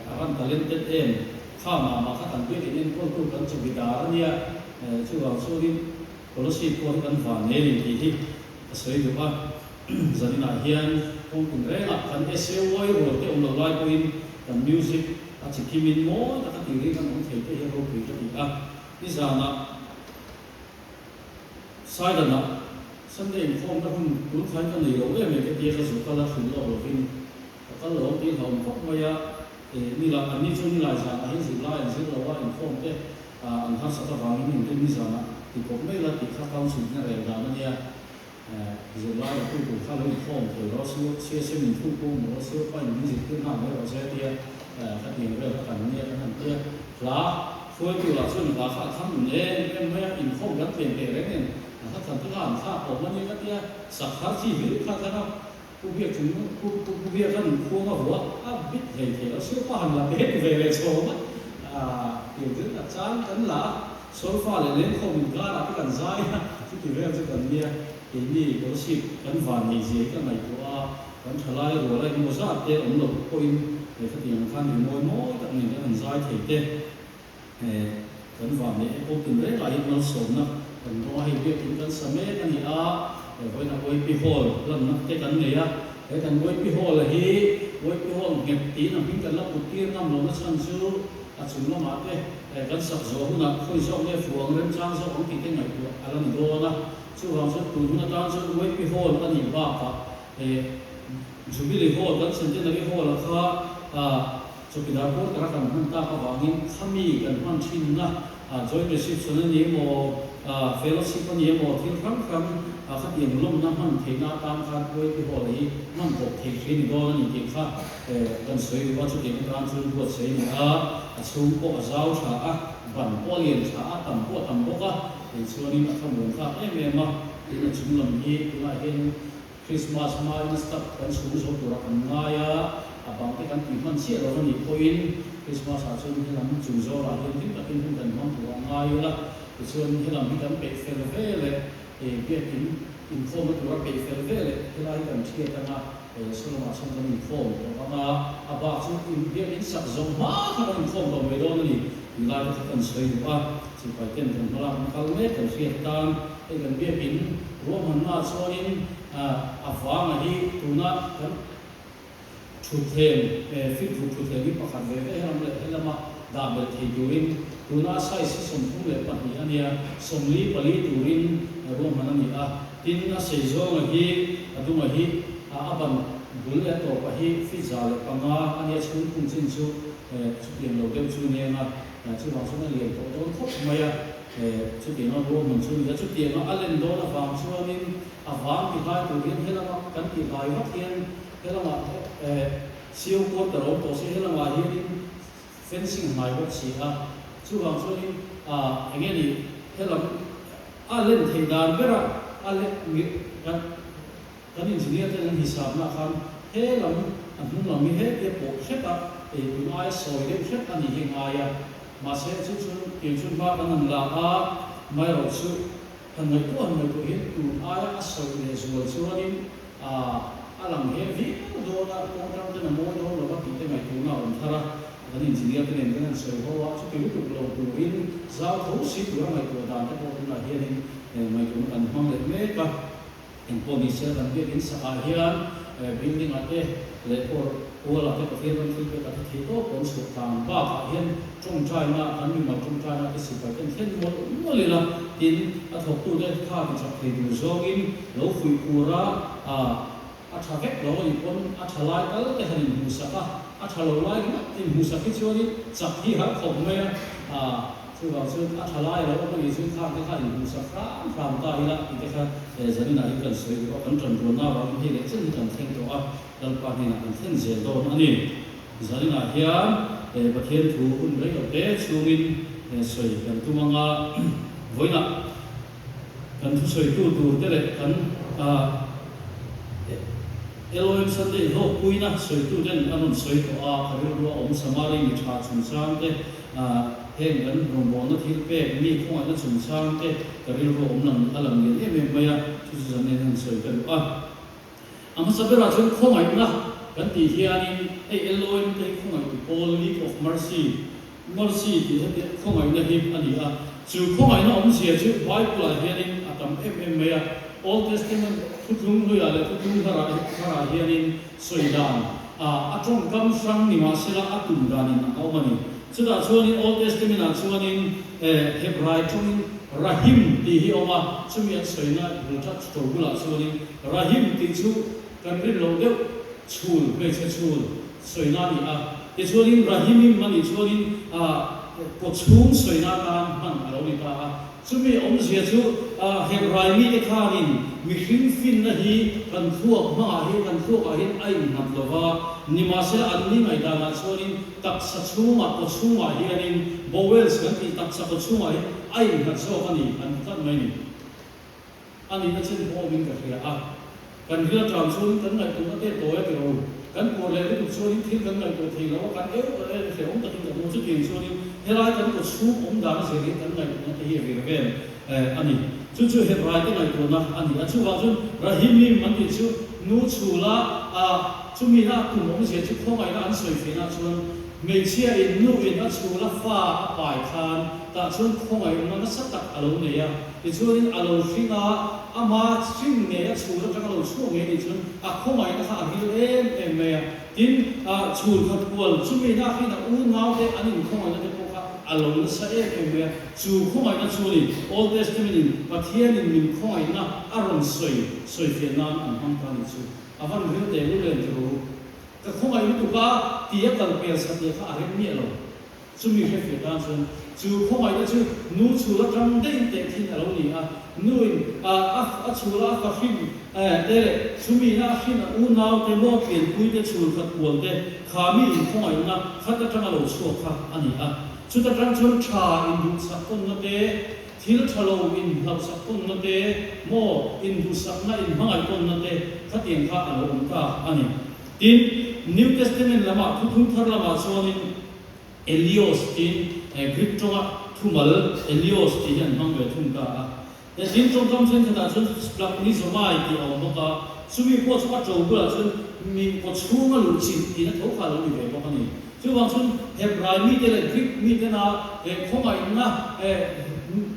a ran talented em? Kha mah mah kha kan biakin enkawltu kan chawkidar a nia, chuvang chuanin Kolasib pawh hi kan van nei a ni tih hi ka sawi duh a. Zaninah hian kawng tinrengah kan SAY rual te awm loh lai pawhin kan music a chi kimin mawi taka tih ri kan awm thei te hi a ropui ka ti a. Nizanah. Saidanah Sunday inkhawmna hun tun khan ka nei lo em em ka tia ka zu kal a hrilh lawk lovin ka kal lo tih hlauhawm khawp mai a, nila an ni chu nilai zanah hian zirlai an zir lo a inkhawm te an harsat avangin inrin ni zanah ti kawp mai la tih kha council in a rel dan a nia, zirlai la tu tur kha lo inkhawm thei rawh se CSM in thu pawh awm rawh se pa in min zirtir nghal mai rawh se tia ka tiang vel kha kan nia kan han tia hla Hruaitu lah chuan hla kha a thlang un em em mai a, inkhawm kan tlem teh reng em, a hla thlan te kha an thlak awm a nia ka tia, sak har chi hlir kha thlang a, Pu Biak chung Pu Pu Pu Biak an khuang a vuah a bit hlei thei lo, Silpa han la te ve leh chhawm a, aah tiang chu a chang kan la a, solfa leh lengkhawm inkarah te kan zai a, chuti vel chu kan nia, keini Kolasib kan van neih zia hi ka ngaihtuah a, kan thalai rual a engemaw zat te awm loh pawhin he khatiang ang khan rimawi mawi tak nen kan han zai thei te. Kan van leh e pawh tin reng ah hian malsawmna kan dawng a, hei biakin kan sa mek a ni a, vawiin ah OAP hall lanna te kan nei a, He kan YP Hall a hi YP Hall nghet tiin a hming kan la put tir ngam lohna chhan chu a chung lamah te kan sak zawh hunah khawi zawk nge fu ang remchang zawk ang tih te ngaihtuah a la ni dawn a. Chuvang chuan tun hun atan chuan YP Hall a nih bakah Jubilee Hall kan Centenary Hall a kha chawkidar quarter a kan hman tak avangin khami kan hman thinna Joint reception a ni emaw, fellowship a ni emaw, thil hrang hrang khatiang lawmna hman theihna atan khan YP Hall hi hman bawk thei hri ni dawn a ni tih kha kan sawi duh a, chutiang atan chuan buatsaih a ni a, a chhung pawh a zau tha a, ban pawh a lian tha a, tam pawh a tam bawk a, kei chuanin a thlamuan thlak em em a, tin a chung lam hi tunah hian Christmas hmain staff kan chhung zo tura kan ngai a, a bang te kan tih hman chiah lo a nih pawhin Christmas ah chuan helam chung zawrah hian hlim takin hun kan hmang tur a ngai ila, tichuan helam hi kan peih fel ve leh biakin inkhawmna tura peih fel ve leh helai hi kan thiat anga Solomon ah chuan kan inkhawm tawh ang a, a bak chu biakin sak zawng hma kha kan inkhawm tawh mai dawn a ni tih lai te kha kan sawi duh a, sipai ten kan hmalakna kal mek kan hriat tan hei kan biakin Ruahmanna chuanin a vanga hi tuna kan thutthleng fit ruk thutthleng hi pakhat ve ve helam leh helama dah belh thei turin tuna a size hi 32 a nia, 44 turin ruahman a ni a. Tin, a sei zawnga hi a dunga hi a ban bul leh tawpa hi fit 105 a nia, chhungkhung chin chu chutiang lo deuh chu nia nga, chuvang chuan a lian tawh dawn khawp mai a. Chutianga ruahman chu a ni a, chutianga a len dawn avang chuanin a vang ti hlai tur hian helama kan ti hlai vak hian helama sio quarter awm tawh se helamah hianin fencing hnai bawk si a, chuvang chuanin eng nge ni helam a len theih dan bera a len kan kan engineer ten an hisapna khan helam a hnung lam hi hetia pawh hrep a, tun aia sawi deuh hrep a ni hi ngai a. Mahse, chu chu kei chu hma kan han la a, amaherawh chu han ngaihtuah han ngaihtuah hian tun aia a sawi leh zual chuanin a lang he viau dawn a, kawng tang ten a mawi dawn lo va tih te ngaihtuahna a awm thar a, kan engineer te nen kan han sawi ho a, chuti lutuk lo turin zau tho si tura ngaihtuah dan te pawh tunah hianin ngaihtuahna kan hmang leh mek a. Engpawh ni se kan biakinn sakah hian building ah te leh or wall ah te Pathian ram thil pek a thi thei tawp pawn chhuah tan bakah hian tawngtaina kan mimal tawngtaina te sipai ten thlen mual mual ila tin a thawktu te kha ti chak thei tur zawngin lo fuih pura a tha vek lo a nih pawn a tha lai tal te han inhmuhsak a, a tha lo lai ringawt inhmuhsak hi chuanin chak hi har khawp mai a. Chuvang chu a tha lai lo awm a nih chu khang te kha inhmuhsak hram hram ta ila tih te kha zaninah hi kan sawi duh a, kan tan rualna avangin hei leh chen hi kan thleng tawh a, Lalpa hnenah kan thlen zel dawn a ni. Zaninah hian Pathian thu hun rei lo te chhungin sawi kan tum anga vawiinah kan thusawitu tur te leh kan LOM Sunday hlawkpuina sawitu ten an rawn sawi tawh a, ka rilru a awm Samari mi tha chungchang te Heng kan rawngbawlna thil pek mi khawngaihna chungchang te ka rilru awm lang a lang lian em em mai a, chu chu zan nen han sawi ka duh a. A hmasa berah chuan khawngaihna kan tih hianin hei LOM te hi khawngaihtu pawl League of Mercy, Mercy tih heti khawngaihna hi a ni a. Chu khawngaihna awmzia chu Bible ah hianin a tam em em mai a, Old Testament thutlung hluiah leh thutlung hlarah hianin sawi dan a tawngkam hrang ni mahsela a tum danin a awm a ni. Chutah chuanin Old Testament-ah chuanin Hebrai tawngin Rahim tih hi a awm a, chumi an sawina bul that to bulah chuanin Rahim tih chu kan rin loh deuh chhul, hmeichhe chhul sawina a ni a. Tichuanin Rahimim a nih chuanin kawchhung sawina atan hman a lo ni ta a. Chumi awmzia chu Hebrai mite khanin mihring finna hi kan thluak hmangah hian kan thluakah hian a innghat lo va, nimahsela anni ngaihdanah chuanin taksa chhungah kaw chhungah hianin bowels kan tih taksa kaw chhungah hian a innghat zawk a ni an ti tlat mai ni. A nihna chen pawh awmin ka hria a. Kan ril aṭang chuanin kan ngaihtuahna te tawi a ti ro. Kan puar leh lutuk chuanin thil kan ngaihtuah thei lo a, kan eu eh hrehawm takin kan awm. Chutiang chuanin helai kan kaw chhung awm dan a zir hian kan ngaihtuahna te hi a vir vel a ni. Chu chu Hebrai te ngaihtuahna a ni a. Chuvang chuan Rahimim an tih chu nu chhula a. Chumi na a tum awmzia chu khawngaihna an sawi fiahna chuan hmeichhia in nu in a chhul a fa a pai khan tah chuan khawngaihna nasa tak a lo nei a. Tichuanin a lo hring a, ama hring ngei a chhul atanga lo chhuak ngei nih chuan a khawngaihna kha a ril em em mai a. Tin, chhul khat kual chumi na hrin a unaute an inkhawngaihna te pawh kha a lo nasa em em mai a. Chu khawngaihna chu ni Old Testament in Pathianin min khawngaihna a rawn sawi sawi fiah nan an hmang ta nih chu. A van ril teh lu len tiro. Ka khawngaih lutuk a, ti a kal pel satliah kha a rem miah lo. Chumi hre fiah tan chuan chu khawngaihna chu nu chhul atang daih teh thin a lo ni a. Nuin a a chhul a a fahrin te leh chumi a a hrin a unau te maw tlianpui te chhul khat kual te kha mi inkhawngaihna khat atanga lo chhuak kha a ni a. Chuta tang chuan tha induhsak tawnna te, thil tha lo inhlauhsak tawnna te, maw induhsakna inhmangaih tawnna te khatiang kha a lo awm ta a ni. Tin, New Testament lamah Thuthung Thar lamah chuanin Elios tiin Greek tawnga thumal Elios tih hi an hmang ve thung ta a. He tin tawngkam thenkhatah chuan splaghnizomai tih a awm bawk a, chumi pawh chu a to bulah chuan mi kaw chhunga luh chilh tiin a tho kha a lo ni ve bawk a ni. Chuvang chuan Hebrai mite leh Greek mitena he khawngaihna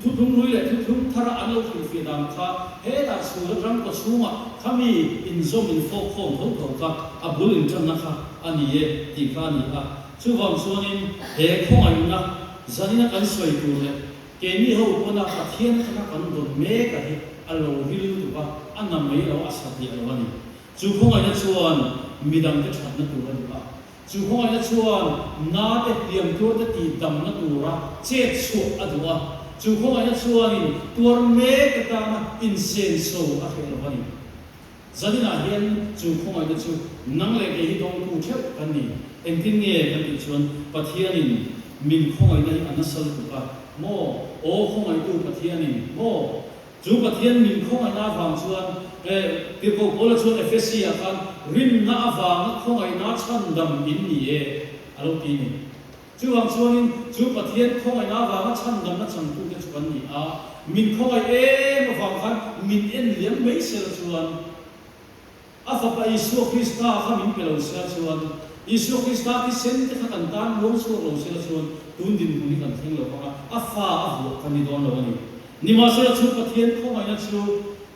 thuthlung hlui leh thuthlung thara an lo hrilhfiah dan kha hetah chhul atang kaw chhungah khami inzawm infawk khawm tho tho kha a bul intanna kha a ni e tih kha a ni a. Chuvang chuanin he khawngaihna zanina kan sawi tur leh keini ho pawna Pathian atanga kan dawn mek a hi a lo ril lutuk a, a na mai lo a satliah lo a ni. Chu khawngaihna chuan midangte thatna tur a duh a. Chu khawngaihna chuan nate hliam tuarte tih damna tura chet chhuah a duh a, chu khawngaihna chuanin tuar mek atana insenso a hreh lo a ni. Zaninah hian chu khawngaihna chu nang leh kei hi dawngtu theuh kan ni. Engtin nge kan tih chuan Pathianin min khawngaihna hi a nasa lutuk a maw? Aw khawngaihtu Pathianin maw? Chu Pathian min khawngaihna avang chuan eh Tirhkoh Paula chuan Efesi ah khan rinna avanga khawngaihna chhandam in ni e a lo ti a ni. Chuvang chuanin chu Pathian khawngaihna avanga chhandamna changtute chu kan ni a, min khawngaih em avang khan min en liam mai sela chuan, A Fapa Isua Krista kha min pe lo sia chuan, Isua Krista thisen te kha kan tan luang chhuak lo sela chuan tun dinhmun hi kan thleng lo vang a, a fa a vuah kan ni dawn lo a ni. Nimahsela chu Pathian khawngaihna chu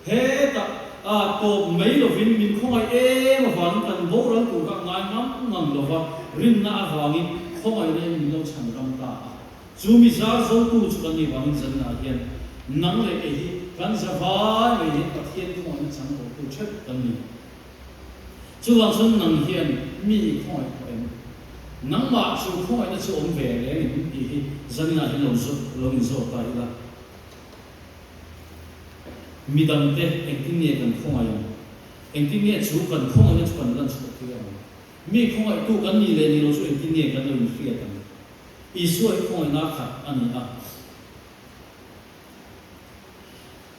hetah a tawp mai lovin min khawngaih em avangin kan boral tur kha ngai ngam ngam lo va, rinna avangin khawngaihna in min lo chhan ram ta a. Chu mi zar zotu chu kan nih vangin zanah hian nang leh kei hi kan za vai mai hian Pathian khawngaihna chang tawhtu theuh kan ni. Chuvang chuan nang hian mi i khawngaih tawh em? Nangmah chu khawngaihna chu awm ve reng em tih hi zaninah hian lo lo inzawt ta ila. Midangte engtin nge kan khawngaih ang? Engtin nge chu kan khawngaihna chu kan lanchhuah tir ang? Mi khawngaihtu kan nih leh nih lo chu engtin nge kan lo inhriat ang? Isua hi khawngaihna khat a ni a.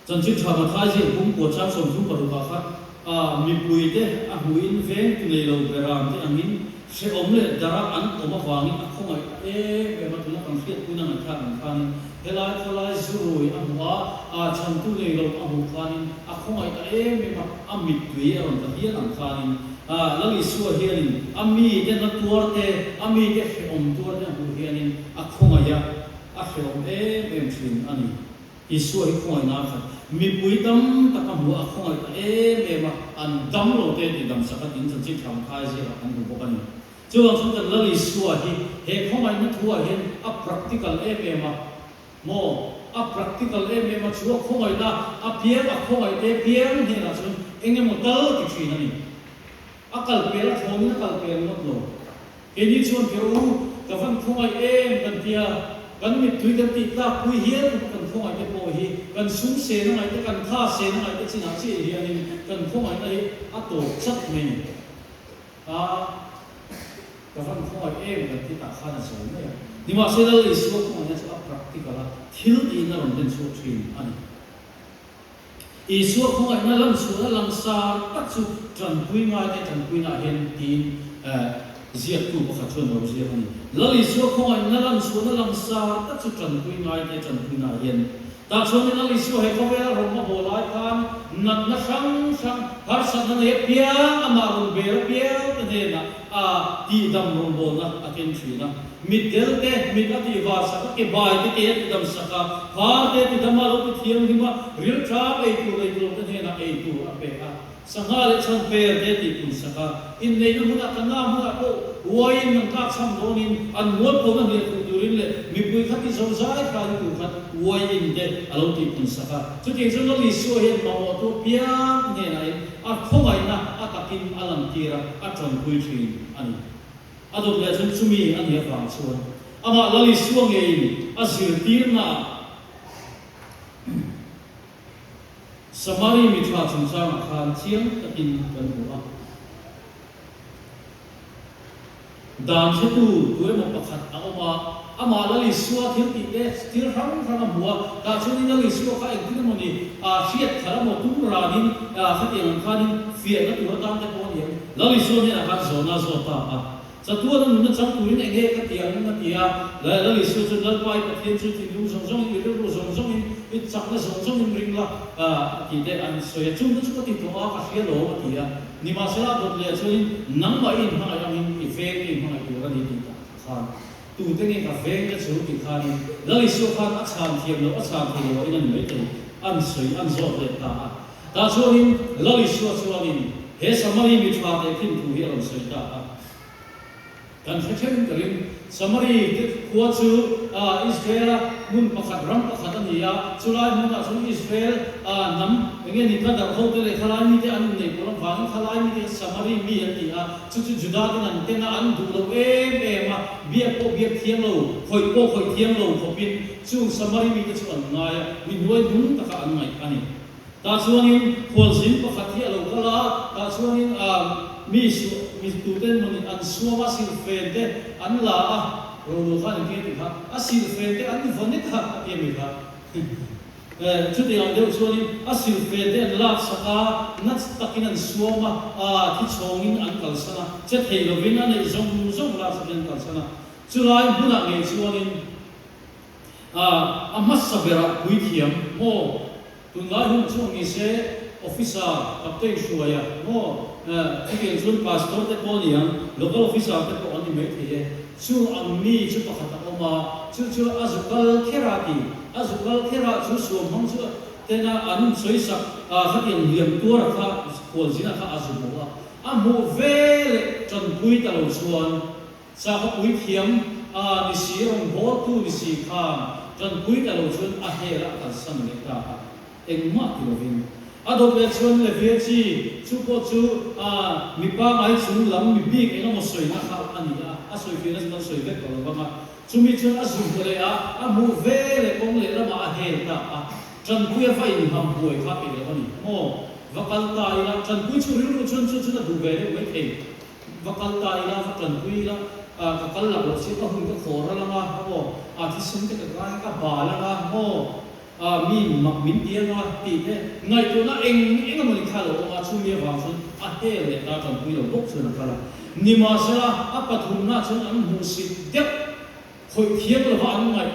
Chanchin tha Mathai ziak bung kua chang 36 ah khan a mipuite a hmuhin veng tu nei lo beram te angin hrehawm leh dara an awm avangin a khawngaih ta em em a, tuna kan hriatpuina ngaihthlak ang khanin helai khawlai zurui a hmuh a, a chhantu nei lo a hmuh khanin a khawngaih ta em em a, a mittui a rawn ta hial ang khanin A, Lal Isua hianin a mite na tuar te, a mite hrehawm tuar te a hmuh hianin a khawngaih a, a hrehawm em em thin a ni. Isua hi khawngaihna a khat. Mipui tam tak a hmu a, a khawngaih ta em em a, an dam lo te tih dam sak a tiin chanchin tha Mathai ziakah kan hmu bawk a ni. Chuvang chuan kan Lal Isua hi he khawngaihna thuah hian a practical em em a, Maw? A practical em em a, chu a khawngaihna a piang a khawngaih te piang hnenah chuan eng emaw tal ti thin a ni. A kal pel a thlawnin a kal pel ngawt lo. Keini chuan kher u, ka van khawngaih em kan tia, kan mittui kan tih tlak pui hial khawp a kan khawngaih te pawh hi kan sum sen a ngaih te, kan tha sen a ngaih te chinah chiah hianin kan khawngaihna hi a tawp chat mai a ni. A, ka van khawngaih em kan ti tah khan a zo mai a. Nimahsela Lal Isua khawngaihna chu a practical a, thil tiin a rawn den chhuak thin a ni. Isua khawngaihna lan chhuahna langsar tak chu tanpui ngaite tanpuinaah hian tiin ziaktu pakhat chuan a lo ziak a ni. Lal Isua khawngaihna lan chhuahna langsar tak chu tanpui ngaite tanpuinaah hian. Tah chuanin Lal Isua he khawvela rawng a haw lai khan natna hrang hrang, harsatna nei apiang, amah rawn ber apiang te hnenah a tihdam rawngbawlna a ken thin a. Mit del te, mit a tih var sak a, ke bai te ke a tidam sak a, phar te a tidam a, lo ti thianghlim a, rilṭam ei tur ei tur te hnenah ei tur a pe a. Sangha leh chhan per te tih pun sak a, inneihna hmunah ka na hmunah pawh uaiin an tlak chham dawnin an mualphona hliah thuh turin leh mipui kha ti zo zai thlai tur khan uaiin te a lo tih pun sak a. Chutiang chuan Lal Isua hian mamawhtu apiang hnenah in a khawngaihna a takin a lantir a, a tanpui thin a ni. A dawt leh chuan chumi a nih avang chuan amah Lal Isua ngeiin a zirtirnaah Samari mi tha chungchangah khan chiang takin kan hmu a. Dan hretu tu emaw pakhat a awm a, amah Lal Isua thil tih te thil hrang hrang a hmu a, tah chuanin Lal Isua kha engtin emaw ni a hriat thar emaw tum ranin khatiang ang khanin fiahna tur atan te pawh a ni ang. Lal Isua hnenah khan zawhna a zawt ta a. Chatuan a nunna chang turin eng nge ka ti ang a ti a, Lal Isua chuan Lalpa i Pathian chu thinlung zawng zawngin, i rilru zawng zawngin, i chakna zawng zawngin ring la a tih te an sawi a, chungte chu ka ti tawh a, ka hria lo a ti a. Nimahsela a dawt leh chuanin nangmah i inhmangaih angin i veng te inhmangaih tur a ni tih tak khan tute nge ka veng te chu tih khanin Lal Isua khan a chhan thiam loh a chhan thei lo a in a ni mai thei an sawi an zawt leh ta a. Tah chuanin Lal Isua chuanin he Samari mi tha tehkhin thu hi a rawn sawi ta a. Kan hre ṭhen ka ring. Samari te khua chu Israel-a hmun pakhat, ram pakhat a ni a. Chulai hmunah chuan Israel hnam eng nge ni ka darh ho te leh khalai mite an inneih pawh avangin khalai mite kha Samari mi an ti a. Chu chu Juda ten an ten a, an duh lo em em a. Biak pawh biak thiang lo, khawih pawh khawih thiang lo khawpin chung Samari mite chu an ngai a, mi hnuai hnung taka an ngaih a ni. Tah chuanin khualzin pakhat hi a lo kal a, tah chuanin mi su mi tuten mawni an suam a, silhfen te an la a, rolo khan engtin a ti kha, a silhfen te an vaw nek kha a ti a mi kha. Chutiang ang deuh chuanin a silhfen te an lak sak a, nats takin an suam a, thi chhawngin an kalsan a, che thei lovin a neih zawng zawng lak sakin an kalsan a. Chulai hmunah ngei chuanin A hmasa berah puithiam maw? Tunlai hun chu ni se officer captain hruaia maw? Chutiang chuan pastor te pawh a ni ang, local officer te pawh an ni maithei e. Chu ang mi chu pakhat a awm a, chu chu a zu kal kher a ti. A zu kal kher a, chu suam hmang chu tena an sawisak khatiang liam tuara kha khualzina kha a zu hmu a. A hmuh veleh tanpui ta lo chuan Sakhaw puithiam a ni si, rawngbawltu ni si khan tanpui ta lo chuan a hel a kalsan leh ta a, engmah ti lovin. A dawt leh chuan Levia chi, chu pawh chu a mi pangai chung lam mi bik eng emaw sawina kha a ni a, a sawi fiahna chu kan sawi vek tawh lo vang a. Chumi chuan a zuk hmu leh a, a hmuh ve leh kawng leh lamah a hel ta a, tanpui a va inham buai kha peih lo a ni maw? Va kal ta ila, tanpui chu rilru chuan chu chuan a duh ve deuh maithei. Va kal ta ila, va tanpui ila, ka kal lak loh si, ka hun ka khawr a lang a, aw, a thisen te ka kai a, ka bal ang a, maw, mi mak min ti ang a, tih te ngaihtuahna eng eng emaw ni kha a lo awm a, chumi avang chuan a hel leh ta tanpui lo bawk chuan a kal a. Nimahsela, a pathumna chuan an hmuhsit deuh. Khawih thiam lova an ngaih,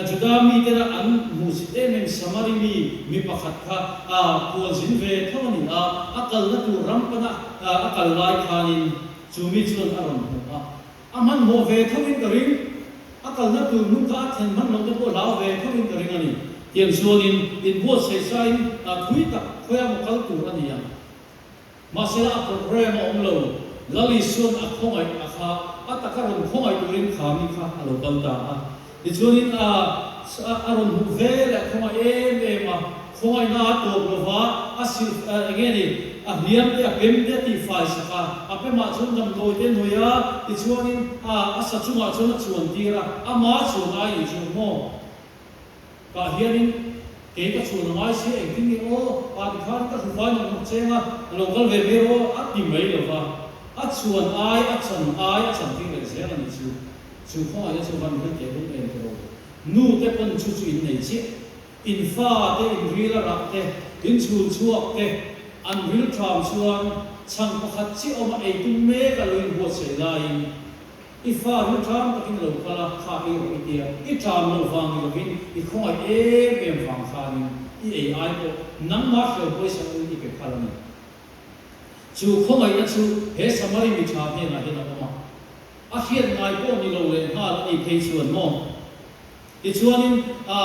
Juda mite la an hmuhsit em em Samari mi mi pakhat kha a khualzin ve tho a ni a, a kalna tur ram pana a kal lai khanin chu mi chuan a rawn hmu a. A hmanhmawh ve thovin ka ring, a kalna tur hmun kha a thlen hman loh te pawh hlau ve thovin ka ring a ni. Tiang chuanin inbuatsaih sain thui tak khawiah maw kal tur a ni ang. Mahsela a programme a awm lo, Lal Isua'n a khawngaih a kha, a taka rawn khawngaih turin kha mi kha a lo kal ta a. Tichuanin a a rawn hmuh ve leh a khawngaih em em a, khawngaihna a tawp lo va, a silh eng nge ni, a hliam te a pem te a tihfai sak a, a pemah chuan damdawi te a hnawih a, tichuanin a a sa chungah chuan a chuan tir a, ama chuan ai nih chu maw? Tah hianin kei ka chhun a ngai sia engtin nge aw, pa ti khan ka hrufai nawk nawk cheng a, a lo kal ve mai rawh a ti mai lo va, a chhuan ai, a chan ai, a chan tir leh zel a nih chu. Chu khawngaihna chu van hil teh lul em tiraw. Nu te pawn chu chu in nei chiah. In fa te, in ril a rah te, in chhul chhuak te, an ril ṭham chuan chhan pakhat chiah awm a ei tum mek a lo inbuatsaih laiin. I fa ru ṭam takin lo kal a, kha ei rawh i tia, i ṭam loh vang ni lovin i khawngaih em em vang khanin i ei ai pawh nangmah hriau pawisa uin i pe phal a ni. Chu khawngaihna chu he Samari mi ṭha hnenah hian a awm a, a hriat ngai pawh ni lo leh nghal a nih phei chuan maw? Tichuanin a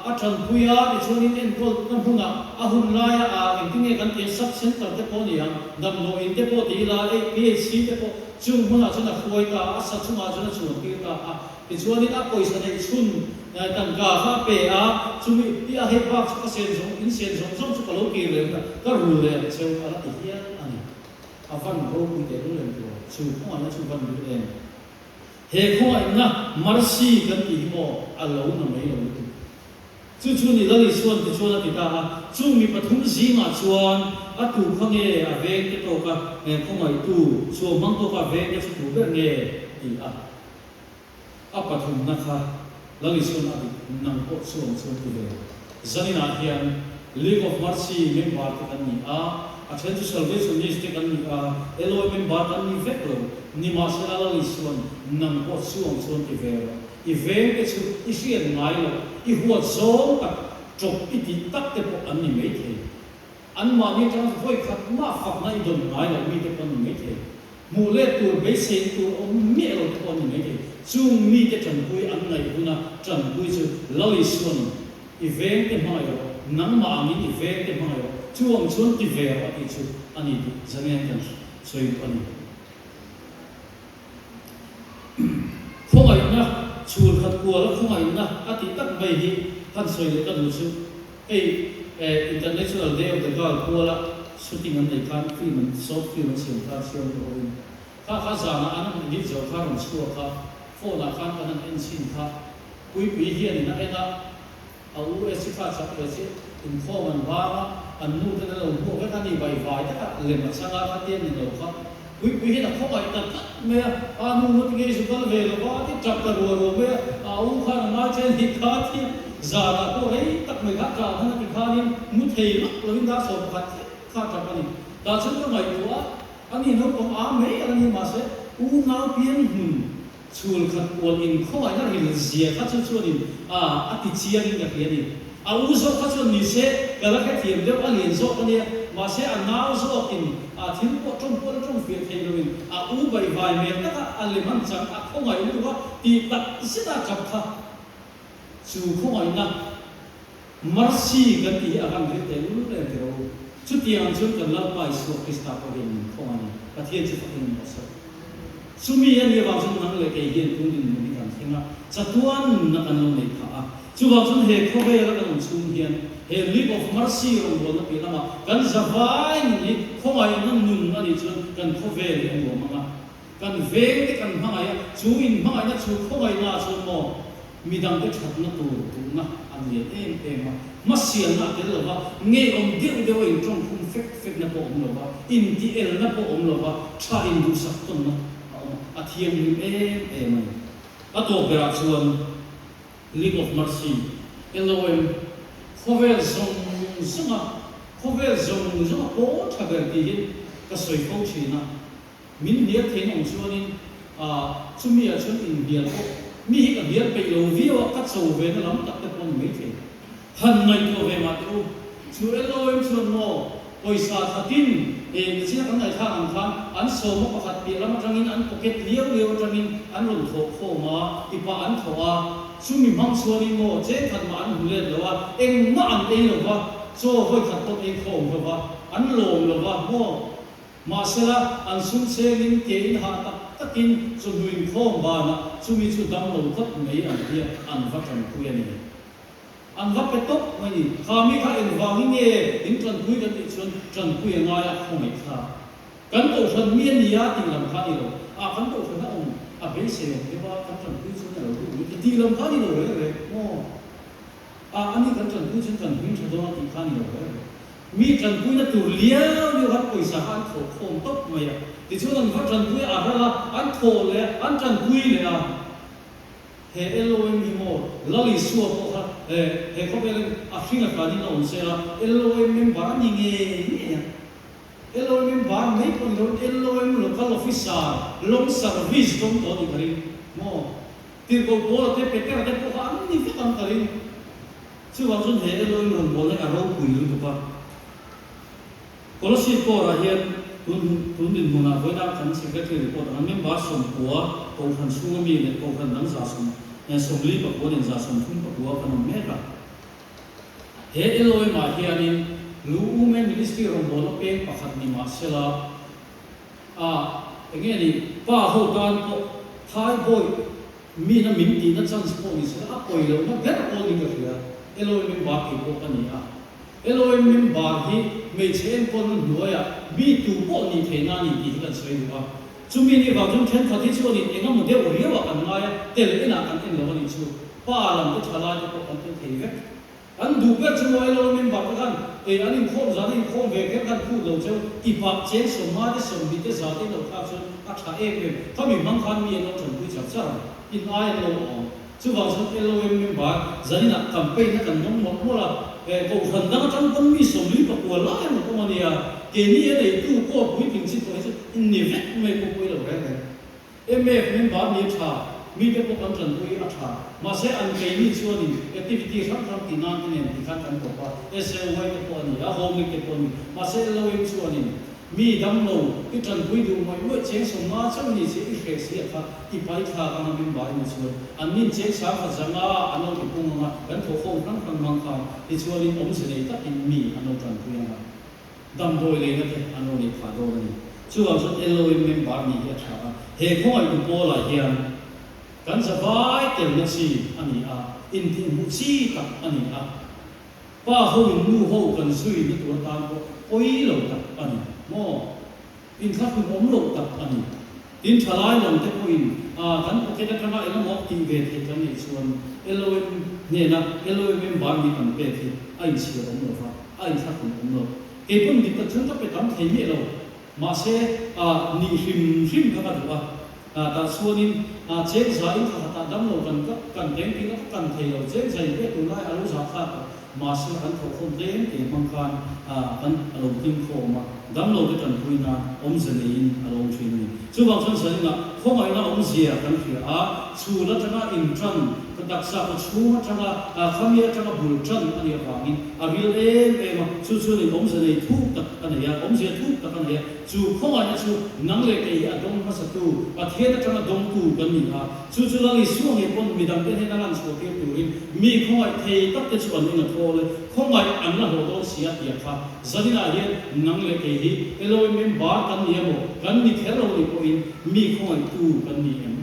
a ṭanpui a, tichuanin enkawlna hmunah a hun laia a engtin nge kan tih a sub center te pawh a ni ang, damdawiin te pawh ti ila, PHC te pawh chung hmunah chuan a hruai ta a, a sa chungah chuan a chhuantir ta a, tichuanin a pawisa neih chhun tangka kha a pe a, chumi i a hei bak chu ka sen zawng in sen zawng zawng chu ka lo kir leh hunah ka rul leh ang cheu a la ti hial a ni. A van ropui teh lul em tiraw? Chu khawngaihna chu van lut em? He khawngaihna mercy kan tih hi maw a lo na mai lo lutuk. Chu chu ni Lali chuan tichuan a ti ta a, chung mi pathum zingah chuan a tu kha nge a veng te tawka he khawngaihtu suam hmang tawka a veng te chu tu ber nge ti a. A pathumna kha Lali chuan a dik nang pawh chuang chuan ti ve. Zaninah hian League of Mercy member te kan ni a, a then chu Salvationist te kan ni a, LOA member kan ni vek lo. Nimahsela Lal Isuan nang pawh chuang chuan ti ve rawh. I veng te chu i hriat ngai loh, i huat zawng tak, ṭawp i tih tak te pawh an ni maithei. Anmahni atanga vawi khat mah fakna i dawn ngai loh mite pawh an ni maithei. Hmuh let tur, beiseina tur awm miah lo te pawh an ni maithei. Chung mite ṭanpui an ngaih huna ṭanpui chu Lal Isuan i veng te hmangaih rawh, nangmah angin i veng te hmangaih rawh, chu ang chuan ti ve rawh a tih chu a ni tih zanian kan sawi duh a ni. Khawngaihna, chhul khat kuala khawngaihna a tih tak mai hi han sawi leh ka duh chu hei International Day of the Girl kuala shooting an neih khan film an short film an siam khan siam tawh in kha kha zanah an han edit zo kha rawn chhuak a phone ah khan kan han en chhin kha Puipui hianin a en a A u e chi kha chak ve chi inkhawm an vang a, an nu ten an lo hmuak vek a ni vai vai tak a, lem a chang a khatia ni lo kha Puipui hian a khawngaih ta tlat mai a, a nu ngawt ngei zu kal ve lo va a ti tap ta ruah ruah mai a, a u khan a ngai che a ni kha a ti a, zanah pawh rei tak mai kha tah hman a ti khanin mu thei lawk lovin dar sawm pakhat thleng kha a tap a ni. Tah chuan ka ngaihtuah a, a ni naupang a mai a la ni mahse unau pian hmun Chhul khat kual in khawngaihna ril zia kha chu chuanin a a ti chiang in ka hria a ni. A u zawk kha chuan ni se ka la hrethiam deuh a lian zawk a nia, mahse a nau zawk in a thil pawh tawng pawh la tawng fiah thei lo in a u baihvai hmel taka a lem an chang a khawngaih lutuk a tih tak zet a tap kha chu khawngaihna mercy kan tih hi a van rit teh lul em tiraw u. Chutiang chuan kan Lalpa Isua Krista pawh hian min khawngaih a ni. Pathian chu fakin a ni sawt. Chumi a nih avang chuan nang leh kei hian tun dinhmun hi kan thleng a, chatuan nunna kan lo neih phah a. Chuvang chuan he khawvela kan awm chhung hian he League of Mercy rawngbawlna piah lamah kan zavai nun hi khawngaihna nun a nih chuan kan khawvel hi a nuam ang a. Kan veng te kan hmangaih a, chu inhmangaihna chu khawngaihna ah chuan maw midangte thatna tur duhna a lian em em a, hmasialna a tel lo va, ngeiawm deuh deuh a intawngkhum fek fekna pawh a awm lo va, intielna pawh a awm lo va, tha induhsak tawnna a awm a, a thianghlim em em a ni. A tawp berah chuan League of Mercy, LOM, khawvel zawng zawnga khawvel zawng zawnga pawl tha ber tiin ka sawi fo thin a, Min hnial thein awm chuanin ah chumi ah chuan inhnial pawh mi hi ka hnial peih lo viau a, ka cho ve na lam tak te pawh a ni maithei. Han ngaihtuah ve mah teh u, chu LOM chuan maw pawisa khatin he nichina kan ngaihthlak ang khan an sawma pakhat piah lam atangin an pocket liau liau atangin an rawn thawh khawm a, ipa an thawh a, chumi hmang chuanin maw cheng khat mah an hmu let lo a, engmah an ei lo va, chaw vawi khat pawh an ei khawm lo va, an lawm lo va maw. Mahsela, an sum chengin ke in hah tak takin chawhnu inkhawm banah chumi chu dam lo tlat mai an tia an va tanpui a ni. An va pe tawp mai ni. Kha mi kha engvangin nge in tanpui kan tih chuan tanpui a ngai a khawngaih thlak. Kan kohhran mi a nia tih lam kha a ni lo. Ah kan kohhran a awm a beisei awm deuh a kan tanpui chuan a lo duh mai tih lam kha a ni lo reng reng maw? Ah ani kan tanpui chuan kan hming tha dawn a tih kha a ni lo reng reng. Mi tanpuina tur liau liau han pawisa kha an thawh khawm tawp mai a, tichuan an va tanpui a ral a, an thawh leh a, an tanpui leh a. He LOM hi maw Lal Isua pawh kha he he khawvelin a hring a tlanin a awm se a, LOM member a ni ngei ngei a. LOM member mai pawh ni lo LOM local officer long service dawng tawh a nih ka ring maw? Tirhkoh Paula te Petera te pawh kha an ni vek ang ka ring. Chuvang chuan he LOM rawngbawlna hi a ropui lutuk a. Kolasib Corps-ah hian tun tun dinhmunah vawiina kan Secretary report anga member 90 Kohhran chhunga mi leh Kohhran dang 149 nen 134 kan awm mek a. He LOM-ah hianin Lu Women Ministry rawngbawlna peng pakhat ni mah sela a enge ni pa ho tan pawh Thai bawi mina min tihna chance pawh ni sela a pawi lohna ber pawl ni ka hria. LOM member kei pawh ka ni a. LOM member hi hmeichhe enkawlna hnuaiah mi tu pawh nih theihna a ni tih hi kan sawi duh a. Chumi ni vang chuan thenkhat hi chuanin eng emaw deuh riauah kan ngai a, tel enah kan en lo a nih chu. Pa lam te tha lai te pawh kan tel thei vek. An duh ber chu maw LOM member te khan ei an inkhawm zan a inkhawm ve kher khan phut lo cheu tipah cheng sawmnga te sawmhnih te za te in lo thlak chuan a tha em em. Khami hmang khan mi an lo tanpui char char ang. In ai an lo awm. Chuvang chuan LOM member zaninah campaign a kan dawng mawlh mawlh a, eh kohhran dang atang pawn mi 44 lai an rawn awm a nia, keini a neitu court puitling chi tawh hi chu in ni vek mai pawh pawi lo reng reng. MF member ni a tha, mite pawh kan tanpui a tha, mahse an keini chuanin activity hrang hrang tih nan te nen tikhan kan kawp a, SAY te pawh a ni a, home te pawh a ni, mahse LOM chuanin Mi dam lo, i tanpui duh mawih mawih cheng sawmnga chauh ni che i hreh si a kha, i pai thlak anga min bai ni chuan an nin cheng sang khat zanga an lo ti pung anga kan thawhkhawm hrang hrang mang khan tichuanin awmze nei takin mi an lo tanpui anga damdawi leina te an lo nei phah dawn a ni. Chuvang chuan LOM member nih hi a tha a, he khawngaihtu pawlah hian kan zavai telna chi a ni a, intihhmuh chi tak a ni a. Pa ho in nu ho kan zui na tur atan pawh pawi lo tak a ni maw? Inthlahrun awm loh tak a ni. Tin thalai lam te pawhin a kan pocket atanga engemaw tih ve theih kan neih chuan LOM hnena LOM member nih kan pek hi a inchhir awm lo va, a inthlahrun awm lo. Kei pawn dik tak chuan ka pe tam thei miah lo. Mahse a nih hrim hrim kha ka duh a. Tah chuanin cheng za in thla khatah dam lo kan kan teng tih na ka kan thei lo. Cheng za in pek tur lai a lo zah thlak a, mahse kan thawhkhawm tlem te hmang khan kan a lo tling khawm a, dam lo te tanpui nan awmze neiin a lo awm thin a ni. Chuvang chuan zaninah khawngaihna awmzia kan hria a, chhul atanga intan, ka taksa ka chhung atanga khami atanga bul tan a nih avangin a ril em em a, chu chuanin awmze nei thuk tak a nei a, awmzia thuk tak a nei a. Chu khawngaihna chu nang leh kei hi a dawng hmasatu, Pathian atanga dawngtu kan ni a. Chu chu Lal Isua ngei pawn midangte hnena lan chhuah tir turin mi khawngaih thei tak te chu an in a thawl e, khawngaih an la hlawh dawn si a ti a kha. Zaninah hian nang leh kei hi Elohim member kan ni emaw, kan ni kher lo ni pawhin mi khawngaihtu kan ni em?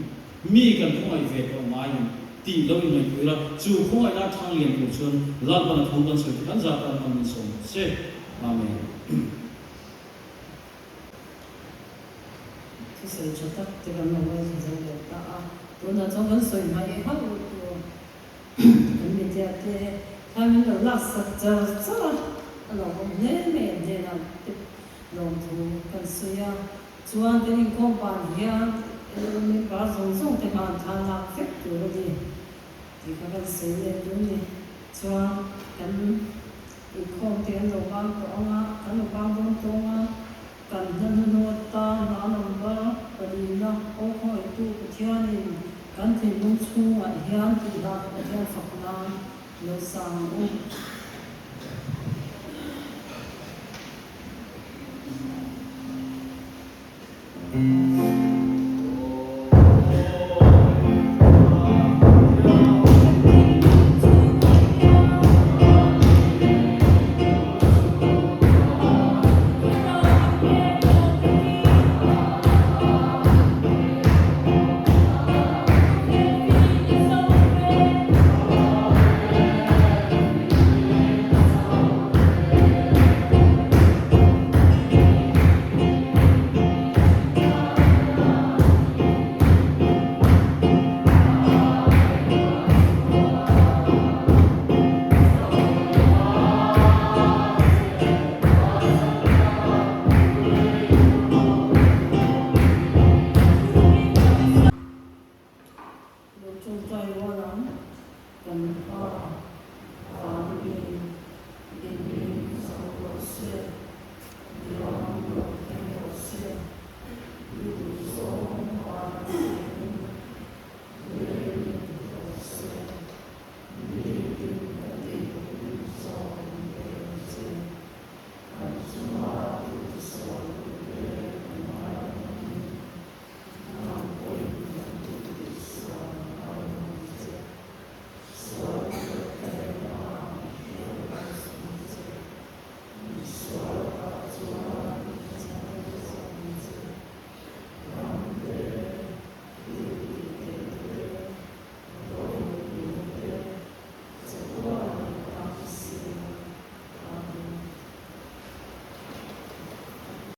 Mi kan khawngaih ve tawh ngai em? Tih lo inngaihtuah ila, chu khawngaihna thang lian tur chuan Lalpan a thu kan sawi te kan zah tan hman min sawm se. Amen. Thusawi tha tak te kan lo ngaithla zo leh ta a, tunah chuan kan sawi hmaih hauh loh tur kan media te khan min lo lak sak char char a, a lawmawm hle mai an hnenah te lawmthu kan sawi a, chuan kan inkhawm ban hian member zawng zawng te khan thla lak vek tur a ni tih kha kan sawi leh duh a ni, chuan kan. Inkhawm te an lo bang tawh ang a, kan lo bang dawn tawng a, kan hna hnuhnawh atan hna number palina aw khawngaihtu Pathianin kan thinlung chhungah hian tih hla kha Pathian fak nan lo sang ang u.